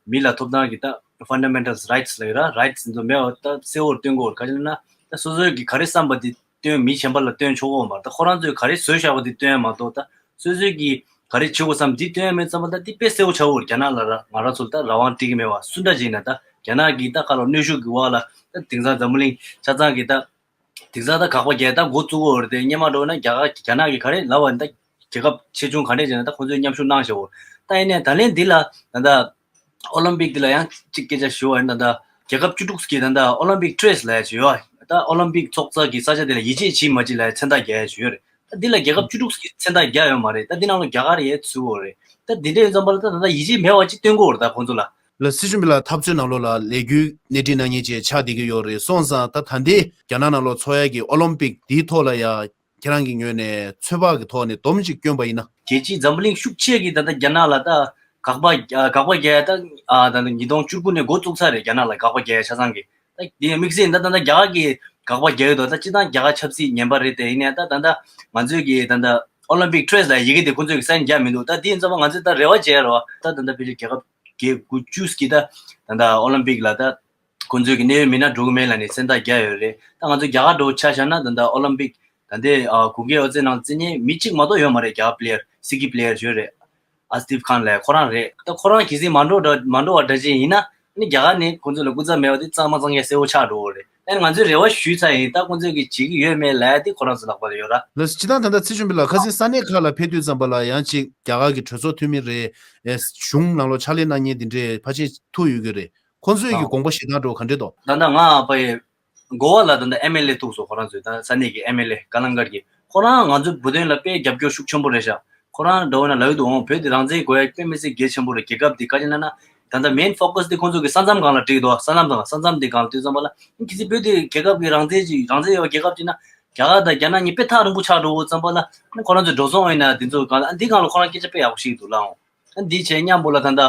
མི་ལ་ཐོབ་ཐང་གི་ད་Fundamental Rights ལབ་ཡོད་ར། Rights འདི་མེད་པ་ད་གསལ་པོར་སྟོན་གྱི་ཡོད་རེད། ག་ཅི་ལབ་ན་ད་སོ་སོའི་གི་ག་རེ་བསམ་པ་དེ་སྟོན། མི་གཞན་པ་ལ་སྟོན་ཆོག་གི་ཡོད་མ་རེད། ད་ཁོ་རང་ཚོས་ག་རེ་བཟོས་བཞག་པ་དེ་སྟོན་ཡ་མ་གཏོགས་ད་སོ་སོའི་གི་ག་རེ་བྱེད་དགོས་བསམ་དེ་སྟོན་ཡ་མེད་ཙམ་པ་ད་དེ་དཔེ་གསལ་པོ་ཆགས་ཡོད་རེད། རྒྱ་ནག་ལ་ར་ང་རང་ཚོ་ལ་ད་རང་དབང་སྤྲད་ཀྱི་མེད་པ་སུ་འདྲ་ཅིག་ཡིན་ན་ད་རྒྱ་ནག་གི་ད་ཁ་ལོ་གནོན་ཤུགས་ཀྱི་འོག་ལ་ད་དེང་སང་འཛམ་བུ་གླིང་ཆ་ཚང་གི་ད། དེང་སང་ད་དགག་པ་རྒྱག་ད་འགོ་བཙུགས་ཡོད་རེད་དེ། སྔོན་མ་འདྲ་བོ་ན་རྒྱ་གར་རྒྱ་ནག་གིས་ག་རེ་ལབ་པ་ཡིན་ད་རྒྱལ་ཁབ་ཆེ་ཆུང་ག་འདྲས་བྱས་ན་ད་ཁོང་ཚོས་མཉམ་ཞུགས་གནང་བཞག་ཡོད། ད་ཡིན་ནའི་ད་ལན་འདི་ལ་ད་ལྟ་ཨོ་ལིམ་པིག་འདི་ལ་ཡང་གཅིག་སྐད་ཆ་ཞུ་བ་ཡིན་ན་ད་ལྟ་རྒྱལ་ཁབ་བཅུ་དྲུག་གིས་ད་ལྟ་ཨོ་ལིམ་པིག་ཊེ་རེ་སི་ལབ་ཡ་ཅིག་ཡོད། ད་ཨོ་ལིམ་པིག་ཚོགས་ས་གི་ས་ཆ་དེ་ལ་ཡིད་ཆེས་བྱེད་མ་བྱེད་ལབ་ཡ་མཚན་རྟགས་རྒྱག་ཡ་ཅིག་ཡོད་རེད། ད་འདི་ལ་རྒྱལ་ཁབ་བཅུ་དྲུག་གིས་མཚན་རྟགས་རྒྱག་ཡོད་མ་རེད། ད་འདི་ནང་ལ་རྒྱ་གར་ཡང་ཚུད་ཡོད་རེད། ད་འདི་འདྲ་ཡིན་ཙམ་པ་ལ་ད་ད་ལྟ་ཡིད་ཆེས་མེད་པ་ཅིག་སྟོན་གྱི་ཡོད་རེད་ད་ཁོང་ཚོ་ལ། ལགས་སོ། སྲིད་སྐྱོང་མི་ལགས་འཐབ་རྩོད་ནང་ལོགས་ལ་ལས་འགུལ་སྣེ་ཁྲིད་གནང་མཁན་ཅིག་ཆགས་བསྡད་ཀྱི་ཡོད་རེད། སོང་ཙང་ད་ད་ལྟའི་རྒྱ་ནག་ནང་ལོགས་འཚོགས་ཡ་གི་ཨོ་ལིམ་པིག་འདིའི་ཐོག་ལ་ཡ་ཁྱེད་རང་གི་ངོས་ནས་ཚོད་དཔག་གི་ཐོག་ནས་སྡོམ་ཅིག་བསྐྱོན་པ་ཡིན་ན། རྒྱལ་སྤྱིའི་འཛམ་བུ་གླིང་ཤུགས་ཆེ་གིས་ད་ལྟ་རྒྱ་ནག་ལ་ད་དགག་པ་དགག་པ་རྒྱག་ཡ་ད་ཨ་ད་ལྟ་ཉིས་སྟོང་བཅུ་དགུ་ནས་འགོ་བཙུགས་ཚར་རེད། རྒྱ་ནག་ལ་དགག་པ་རྒྱག་ཡ་ཆ་ཚང་གིས། ད་དེ་དམིགས་བསལ་ད་ད་ལྟ་རྒྱ་གར་གིས་དགག་པ་རྒྱག་ཡོད་དོ། ད་སྤྱིར་བཏང་རྒྱ་གར་ཆབ་སྲིད་ངན་པ་རེད་དེ། ཡིན་ནའི་ད་ད་ལྟ་ང་ཚོས་ཀྱི་ད་ལྟ་ཨོ་ལིམ་པིག་ཊེ་རེ་སི་ལབ་ཡི་གེ་དེ་ཁོང་ཚོས་ཀྱི་སའིན་རྒྱག་མི་འདུག་ད་དེ་ཡིན་ཙམ་པ་ང་ཚོས་ད་རེ་བ་བྱས་རོགས། ད་ད་ལྟ་ཕལ་ཆེར་རྒྱལ་ཁབ་བརྒྱད་དགུ་བཅུ་གིས་ད་ད་ལྟ་ཨོ་ལིམ་པིག་ལ་ད་ཁོང་ཚོས་ཀྱི་གནད་ཡོད་མི་སྣ་འགྲོ་གི་མེད་ལབ་ནས་མཚན་རྟགས་རྒྱག་ཡོད་རེད། ད་ང་ཚོ་རྒྱ་གར་འདྲ་བོ་ཆ་བཞག་ན་ད་ལྟ་ཨོ་ལིམ་པིག་ད་ལྟའི་ཨ་གུ་གེ་ཨོ་རྩེད་ནང་རྩེད་མཁན་མི་གཅིག་མ་གཏོགས་ཡོད་མ་རེད། རྒྱ་གར་པི་ལེ་ཡར་སི་ཀི་པི་ལེ་ཡར་ཡོད་རེད། ཨར་ཤ་དིབ་ཁཱན་ལབ་ཁོ་རང་རེད། ད་ཁོ་རང་གལ་སྲིད་མ་འགྲོ་འདྲ་མ་འགྲོ་བ་འདྲ་ཅིག་ཡིན་ན་ཨ་ནི་རྒྱ་གར་ནས་ཁོང་ཚོ་ལ་སྐུ་ཚབ་མེད་པ་དེ་གཙང་མ་གཙང་རྐྱང་གསལ་པོ་ཆགས་འགྲོ་གི་རེད། ཨ་ནི་ང་ཚོས་རེ་བ་ཞུས་ཚར་ཡིན། ད་ཁོང་ཚོས་ཀྱིས་བྱེད་ཀྱི་ཡོད་མེད་ལབ་ཡ་དེ་ཁོ་རང་ཚོ་ལག་པ་ལ་ཡོད་ར། ལགས་སོ། སྤྱིར་བཏང་ད་ལྟ་ཚེ་བྱོན་པ་ལགས་ཁ་སང་ས་གནས་ཁག་ལ་ཕེབས་དུས་ཙམ་པ་ལ་ཡང་ཅིག་རྒྱ་གར་གྱི་གྲོས་ཚོགས་འཐུས་མི་རེད། ཨེ་གཞུང་ནང་ལོགས་ཕྱག་ལས་གནང་མཁན་དེ་འདྲས་ཕལ་ཆེར་ཐུག་ཡོད་ཀྱི་རེད། ཁོང་ཚོས་ཀྱི་དགོངས་པ་བཞེས་སྟངས་འདྲ་བོ་ག་འདྲས་འདུག་ད་ལྟ་ང་ཕ་ཡི་གོ་བ་ལ་ད་ལྟ་ཨེམ་ཨེལ་ཨེ་ཐུག་སོང་། ཁོ་རང་ཚོས་ད་ས་གནས་ཀྱི་ཨེམ་ཨེལ་ཨེ་ཀ་ལང་གར་གྱི་ཁོ་རང་ང་ཚོའི་བོད་དོན་ལ་དཔེ་རྒྱབ་སྐྱོར་ཤུགས་ཆེན་པོ་རེད་ཤག་ཁོ་རང་འདྲ་བོ་ན་ལབ་ཡོད་འདུག་འོང་བོད་དེ་རང་བཙན་དགོས་ཡ་དཔེ་མི་སྲིད་གལ་ཆེན་པོ་རེད། རྒྱལ་ཁབ་དེ་ག་ཅི་ན་ན་ད་ལྟ་མེན་ཕོ་ཀ་སི་དེ་ཁོང་ཚོ་གི་ས་མཚམས་སྒང་ལ་བྲིས་འདུག་ས་མཚམས་དང་ས་མཚམས་དེ་སྒང་ལ་དུས་ཙམ་པ་ལ་ཁྱེད་ཚོ་བོད་དེ་རྒྱལ་ཁབ་ཀྱི་རང་བཙན་ཅིག་རང་བཙན་ཡོད་རྒྱལ་ཁབ་ཅིག་ན་རྒྱ་གར་དང་རྒྱ་ནག་གཉིས་དཔེ་ཐག་རིང་པོ་ཆགས་འགྲོ་གི་ཙམ་པ་ལ་ཁོ་རང་ཚོ་འགྲོ་སོང་ཡིན་ན་དེ་ཚོ་སྒང་ལ་འདི་སྒང་ལ་ཁོ་རང་སྐད་ཆ་དཔེ་ཡག་པོ་ཞིག་འདུག་ལ་འོང་། ཨ་འདི་བྱས་མཉམ་པོ་ལ་ད་ལྟ་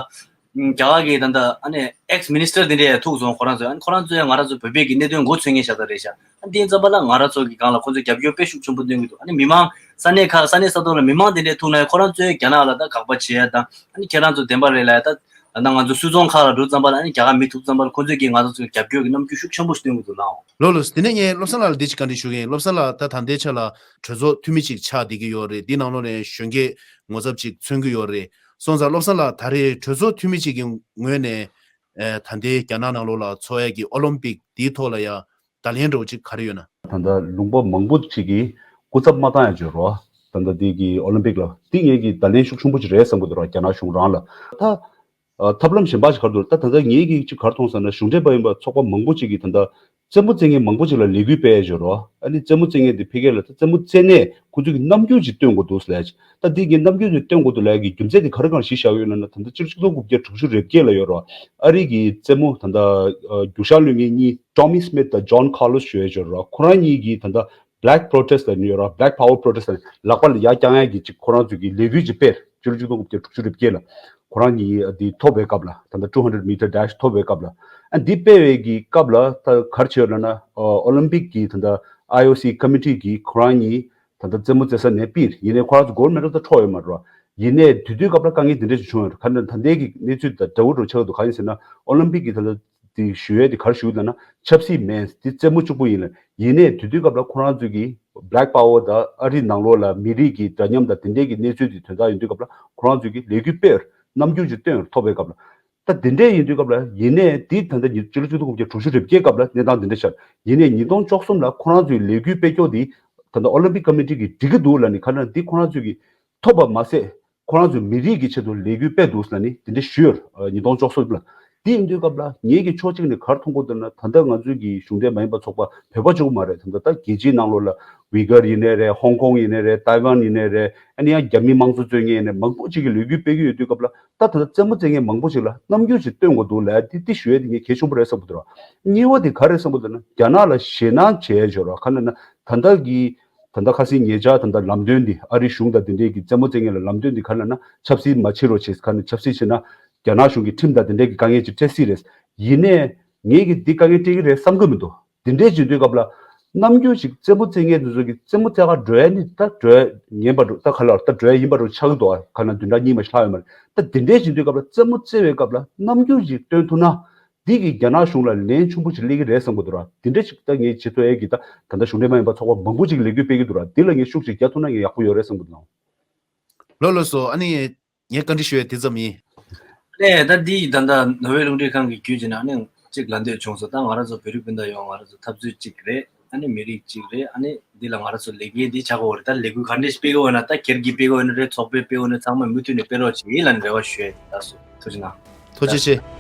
ཨམ་རྒྱ་གར་གྱི་ད་ལྟ་ཨ་ནི་ཨེག་སི་མི་ནི་སི་ཊར་དེ་འདྲས་ཐུག་སོང་། ཁོ་རང་ཚོས་ཨ་ནི་ཁོ་རང་ཚོས་ང་རང་ཚོ་བོད་པའི་གི་གནད་དོན་མགོ་འཚོས་མཁན་ཞིག་ད་རེད་ཤག་ཨ་འདི་ཙམ་པ་ལ་ང་རང་ཚོ་གི་སྒང་ལ་ཁོ་ཚོས་རྒྱབ་སྐྱོར་དཔེ་ཤུགས་ཆེན་པོ་སྟོན་གྱི་འདུག་ཨ་ནི་མི་མང་ས་གནས་ཁག་ས་གནས་ས་ཐོག་ལ་མི་མང་དེ་འདྲས་ཐུག་ན་ཡང་ཁོ་རང་ཚོས་རྒྱ་ནག་ལ་ད་དགག་པ་བྱེད་ཡ་དང་ཨ་ནི་ཁྱེད་རང་ཚོ་བདེན་པ་རེད་ལབ་ཡ་ད་ད་ལྟ་ང་ཚོ་སུད་ཚོང་ཁག་ལ་འགྲོ་ཙམ་པ་ལ་ཨ་ནི་རྒྱ་གར་མི་ཐུག་ཙམ་པ་ལ་ཁོ་ཚོས་ཀྱིས་ང་ཚོ་ཚོའི་རྒྱབ་སྐྱོར་གྱི་རྣམ་འགྱུར་ཤུགས་ཆེན་པོ་ཞིག་སྟོན་གྱི་འདུག་ལགས། ལགས་ལགས། དེ་ནས་ངས་བློ་བཟང་ལགས་ལ་འདི་ཅིག་བཀའ་འདྲི་ཞུ་གི་ཡིན། བློ་བཟང་ལགས་ད་ད་ལྟའི་ཆ་ལ་གྲོས་ཚོགས་འཐུས་མི་ཅིག་ཆགས་བསྡད་ཀྱི་ཡོད་རེད། འདི་ནང་ལོགས་ནས་གཞོན་སྐྱེས་ངོ་ཚབ་ཅིག་མཚོན་གྱི་ཡོད་རེད། སོང་ཙང་བློ་བཟང་ལགས་ད་རེས་གྲོས་ཚོགས་འཐུས་མི་ཅིག་གི་ངོས་ནས་ཨེ་ད་ལྟའི་རྒྱ་ནག་ནང་ལོགས་ལ་འཚོགས་ཡ་གི་ཨོ་ལིམ་པིག་འདིའི་ཐོག་ལ་ཡ་བརྡ་ལན་འདྲ་བོ་ཅིག་ག་རེ་ཡོད་ན། ད་ལྟ་ལུང་པ་མང་པོ་ཅིག་གིས་སྐུ་ཚབ་མ་བཏང་ཡ་བརྗོད་རོགས། ད་ལྟ་འདི་གི་ཨོ་ལིམ་པིག་ལ་འདི་ངེད་ཀྱི་བརྡ་ལན་ཤུགས་ཆེན་པོ་ཅིག་རེད་བསམ་གྱི་འདུག་ར། རྒྱ་ནག་གཞུང་རང་ལ་ད། ཐབས་ལམ་གཞན་པ་ཞིག་ག་རེ་འདུག་ད་ད་ལྟ་ངེད་ཀྱིས་ཅིག་ག་རེ་མཐོང་ཟེར་ན། གཞུང་འབྲེལ་མ་ཡིན་པ་ཚོགས་པ་མང་པོ་ཅིག་གིས་ད་ལྟ་རྩེད་མོ་རྩེ་མཁན་མང་པོ་ཅིག་ལ་ལས་འགུལ་སྤེལ་ཡ་ཡོད་རེད་བ། ཨ་ནི་རྩེད་མོ་རྩེ་མཁན་དེ་ཕ་གི་ལ་ད་རྩེད་མོ་རྩེ་ནས་ཁོ་ཚོ་གི་རྣམ་འགྱུར་ཅིག་སྟོན་དགོས་འདུག་ཟེར་ལབ་ཡ་ཅིག་ད་འདི་གི་རྣམ་འགྱུར་དེ་སྟོན་དགོས་འདུག་ལབ་ཡ་གི་རྒྱུ་མཚན་དེ་ག་རེ་གང་གཞི་བཞག་ཡོད་ལབ་ན། ད་ལྟ་སྤྱི་ལོ་ཆིག་སྟོང་དགུ་བརྒྱ་དྲུག་ཅུ་རེ་བརྒྱད་ལ་ཡོད་རེད་བ། ཨ་རི་གི་རྩེད་མོ་ད་ལྟ་རྒྱུག་ཤར་གློད་མཁན་གཉིས་Tommy Smith་དང་John Carlos་ཞུ་ཡ་ཅིག་ཡོད་རེད་བ། ཁོ་རང་གཉིས་ཀྱིས་ད་ལྟ་Black Protest་ལབ་ནི་ཡོད་ར། Black Power Protest་ལབ་ནི་ལག་པ་ལ་ཡར་བརྐྱང་ཡ་གི་ཅིག་ཁོ་རང་ཚོས་ཀྱི་ལས་འགུལ་ཅིག་སྤེལ། སྤྱི་ལོ་ཆིག་སྟོང་དགུ་བརྒྱ་དྲུག་ཅུ་རེ་བརྒྱད་ལ་ཁོ་རང་གཉིས་འདི་ཐོབ་པའི་སྐབས་ལ། ད་ལྟ་two hundred meter dash་ཐོབ་པའི་སྐབས་ལ། ཨ་འདི་སྤེལ་བའི་གི་སྐབས་ལ་ད་ག་རེ་བྱས་ཡོད་ལབ་ན། ཨོ་ལིམ་པིག་གི་ད་ལྟ་I O C committee་གི་ཁོ་རང་གཉིས་ད་ལྟ་རྩེད་མོ་རྩེ་ས་ནས་ཕུད། ཡིན་ནའི་ཁོ་རང་ཚོ་གོལ་མེ་ཌལ་ད་འཕྲོག་ཡོད་མ་རེད་བ། ཡིན་ནའི་དེ་དུས་སྐབས་ལ་དཀའ་ངལ་དེ་འདྲ་ཞིག་བྱུང་ཡོད་རེད། ག་ནས་ད་ལྟའི་གི་གནས་ཚུལ་དང་འདྲ་བོ་འདྲ་བོ་ཆགས་འདུག་ག་ཡིན་ཟེར་ན། ཨོ་ལིམ་པིག་གི་ད་ལྟ་དེ་ཞུ་ཡས་དེ་ག་རེ་ཞུ་ལབ་ན། ཆབ་སྲིད་མིན། དེ་རྩེད་མོ་གཅིག་པོ་ཡིན་ལ། ཡིན་ནའི་དེ་དུས་སྐབས་ལ་ཁོ་རང་ཚོས་ཀྱི་Black Power་དང་ཨ་རི་ནང་ལོགས་ལ་མི་རིགས་ཀྱི་འདྲ་མཉམ་དང་དེ་འདྲའི་གི་གནས་ཚུལ་དེ་དོན་དག་ཡིན་དུས་སྐབས་ལ་ཁོ་རང་ཚོས་ཀྱི་ལས་འགུལ་སྤེལ། རྣམ་འགྱུར་ཅིག་སྟོན་ཐོབ་པའི་སྐབས་ལ། ད་དེ་འདྲའི་ཡིན་དུས་སྐབས་ལ། ཡིན་ནའི་དེ་ད་ལྟ་ཉི་སྤྱི་ལོ་ཆིག་སྟོང་དགུ་བརྒྱ་དྲུག་ཅུ་རེ་བརྒྱད་སྐབས་ལ་གནས་སྟངས་དེ་འདྲ་ཆགས། ཡིན་ནའི་ཉིས་སྟོང་བཅུ་གསུམ་ལ་ཁོ་རང་ཚོས་ལས་འགུལ་སྤེལ་ཀྱོག་དེ་ད་ལྟ་ཨོ་ལིམ་པིག་ཀོ་མི་ཊི་གིས་འགྲིག་གི་འདུག་ལབ་ནི། ག་ན་འདི་ཁོ་རང་ཚོས་ཀྱི་ཐོབ་པ་མ་ཟད། ཁོ་རང་ཚོའི་མི་རིགས་ཀྱི་ཆེད་དུ་ལས་འགུལ་སྤེལ་འདུག་ལབ་ནི་དེ་འདྲ་ཞུས་ཡོད། ཉིས་སྟོང་བཅུ་གསུམ་ལ། དེ་ཡིན་དུས་སྐབས་ལ་ངེད་ཀྱི་ཕྱོགས་གཅིག་ནས་ག་རེ་མཐོང་གི་འདུག་ན། ད་ལྟ་ང་ཚོའི་གི་གཞུང་འབྲེལ་མ་ཡིན་པ་ཚོགས་པ་བོད་པ་གཅིག་པུ་མ་རེད། ད་ལྟ་ད་རྒྱལ་སྤྱིའི་ནང་ལོགས་ལ་ཝི་གར་ཡིན་ནའི་རེད། ཧོང་ཀོང་ཡིན་ནའི་རེད། ཏའེ་ཝན་ཡིན་ནའི་རེད། ཨ་ནི་ཡང་རྒྱ་མི་དམངས་གཙོ་རྩོད་མཁན་ཡིན་ནའི་མང་པོ་གཅིག་གིས་ལས་འགུལ་སྤེལ་གྱི་ཡོད་དུས་སྐབས་ལ། ད་ད་ལྟ་རྩེད་མོ་རྩེ་མཁན་མང་པོ་ཅིག་ལ་རྣམ་འགྱུར་ཅིག་སྟོན་དགོས་འདུག་ལབ་དེ་དེ་ཞུ་ཡས་དེ་ངས་གལ་ཆེན་པོ་རེད་བསམ་གྱི་འདུག་ར། གཉིས་པ་དེ་ག་རེ་བསམ་གྱི་འདུག་ན། རྒྱ་ནག་ལ་ཞེད་སྣང་བྱས་ཡོད་ར། ག་ན་ན་ད་ལྟ་གི་ད་ལྟ་ཁ་སང་ཉེ་ཆར་ད་ལྟ་ལམ་སྟོན་འདི། ཨ་རི་གཞུང་དང་དེ་འདྲས་ཀྱི་རྩེད་མོ་རྩེ་མཁན་ལ་ལམ་སྟོན་འདི་ག་ལབ་ན། ཆབ་སྲིད་མ་བྱེད་རོགས་བྱེད། ག་ནས་ཆབ་སྲིད་བྱེད་ན་རྒྱ་ནག་གཞུང་གི་ཁྲིམས་དང་དེ་འདྲས་ཀྱི་དཀའ་ངལ་ཅིག་འཕྲད་སྲིད་རེད། ཡིན་ནའི་ངེད་ཀྱིས་འདི་དཀའ་ངལ་འཕྲད་ཀྱི་རེད་བསམ་གྱི་མི་འདུག་དེ་འདྲས་བྱེད་དུས་སྐབས་ལ་རྣམ་འགྱུར་ཞིག་རྩེད་མོ་རྩེ་མཁན་དེ་ཚོ་གི་རྩེད་མོ་རྩེ་ག་འགྲོ་ཡ་ནི་ད་འགྲོ་ཡ་ཉན་པ་འགྲོ། ད་ག་ལ་ད་འགྲོ་ཡ་ཡིན་པ་འགྲོ་ཆགས་ཀྱི་འདུག་ཨ་ག་ན་བདུན་ཕྲག་གཉིས་མ་ཞིག་ལྷག་ཡོད་མ་རེད། ད་དེ་འདྲས་བྱེད་དུས་སྐབས་ལ་རྩེད་མོ་རྩེ་བའི་སྐབས་ལ་རྣམ་འགྱུར་ཞིག་སྟོན་ཐུབ་ན། འདི་གིས་རྒྱ་ནག་གཞུང་ལ་ལན་ཆུང་པོ་ཅིག་སླེབས་ཀྱི་རེད་བསམ་གྱི་འདུག་ར། འདི་འདྲ་ཞིག་ད་ངས་བྱེད་ཐུབ་ཡས་ཀྱི་ད་ད་ལྟ་གཞུང་འབྲེལ་མ་ཡིན་པ་ཚོགས་པ་མང་པོ་ཅིག་ལས་འགུལ་སྤེལ་གྱི་འདུག་ར། འདི་ལ་ངས་ཤུགས་ཅིག་རྒྱག་ཐུབ་ན་ངས་ཡག་པོ་ཡོད་རེད་བསམ་གྱི་འདུག་ལགས་སོ། ཨ་ནི་ངས་བཀའ་འདྲི་ཞུ་ཡས་དེ་ཙམ་ཡིན། ཨ་ནི་ད་འདི་ད་ལྟ་ནོར་ཝེ་རླུང་འཕྲིན་ཁང་གི་བརྒྱུད་བྱས་ནས་ཨ་ནི་གཅིག་ལབ་འདོད་བྱུང་སོང་། ད་ང་རང་ཚོ་བོད་རིགས་སྤུན་ཟླ་ཡོངས་ང་རང་ཚོ་འཐབ་རྩོད་གཅིག་རེད། ཨ་ནི་མི་རིགས་གཅིག་རེད། ཨ་ནི་འདི་ལ་ང་རང་ཚོ་ལས་འགན་འདི་བྱ་དགོས་རེད། ད་ལས་འགུལ་ག་འདྲས་སྤེལ་གི་ཡོད་ན། ད་སྒེར་གྱིས་སྤེལ་གི་ཡོད་ན་རེད། ཚོགས་པས་སྤེལ་གི་ཡོད་ན་རེད། ཚང་མས་མུ་མཐུད་ནས་སྤེལ་རོགས་བྱེད་ལབ་ནས་རེ་བ་ཞུ་ཡས་ཡིན། ད་སོ་ཐུགས་རྗེ་གནང་། ཐུགས་རྗེ་ཆེ།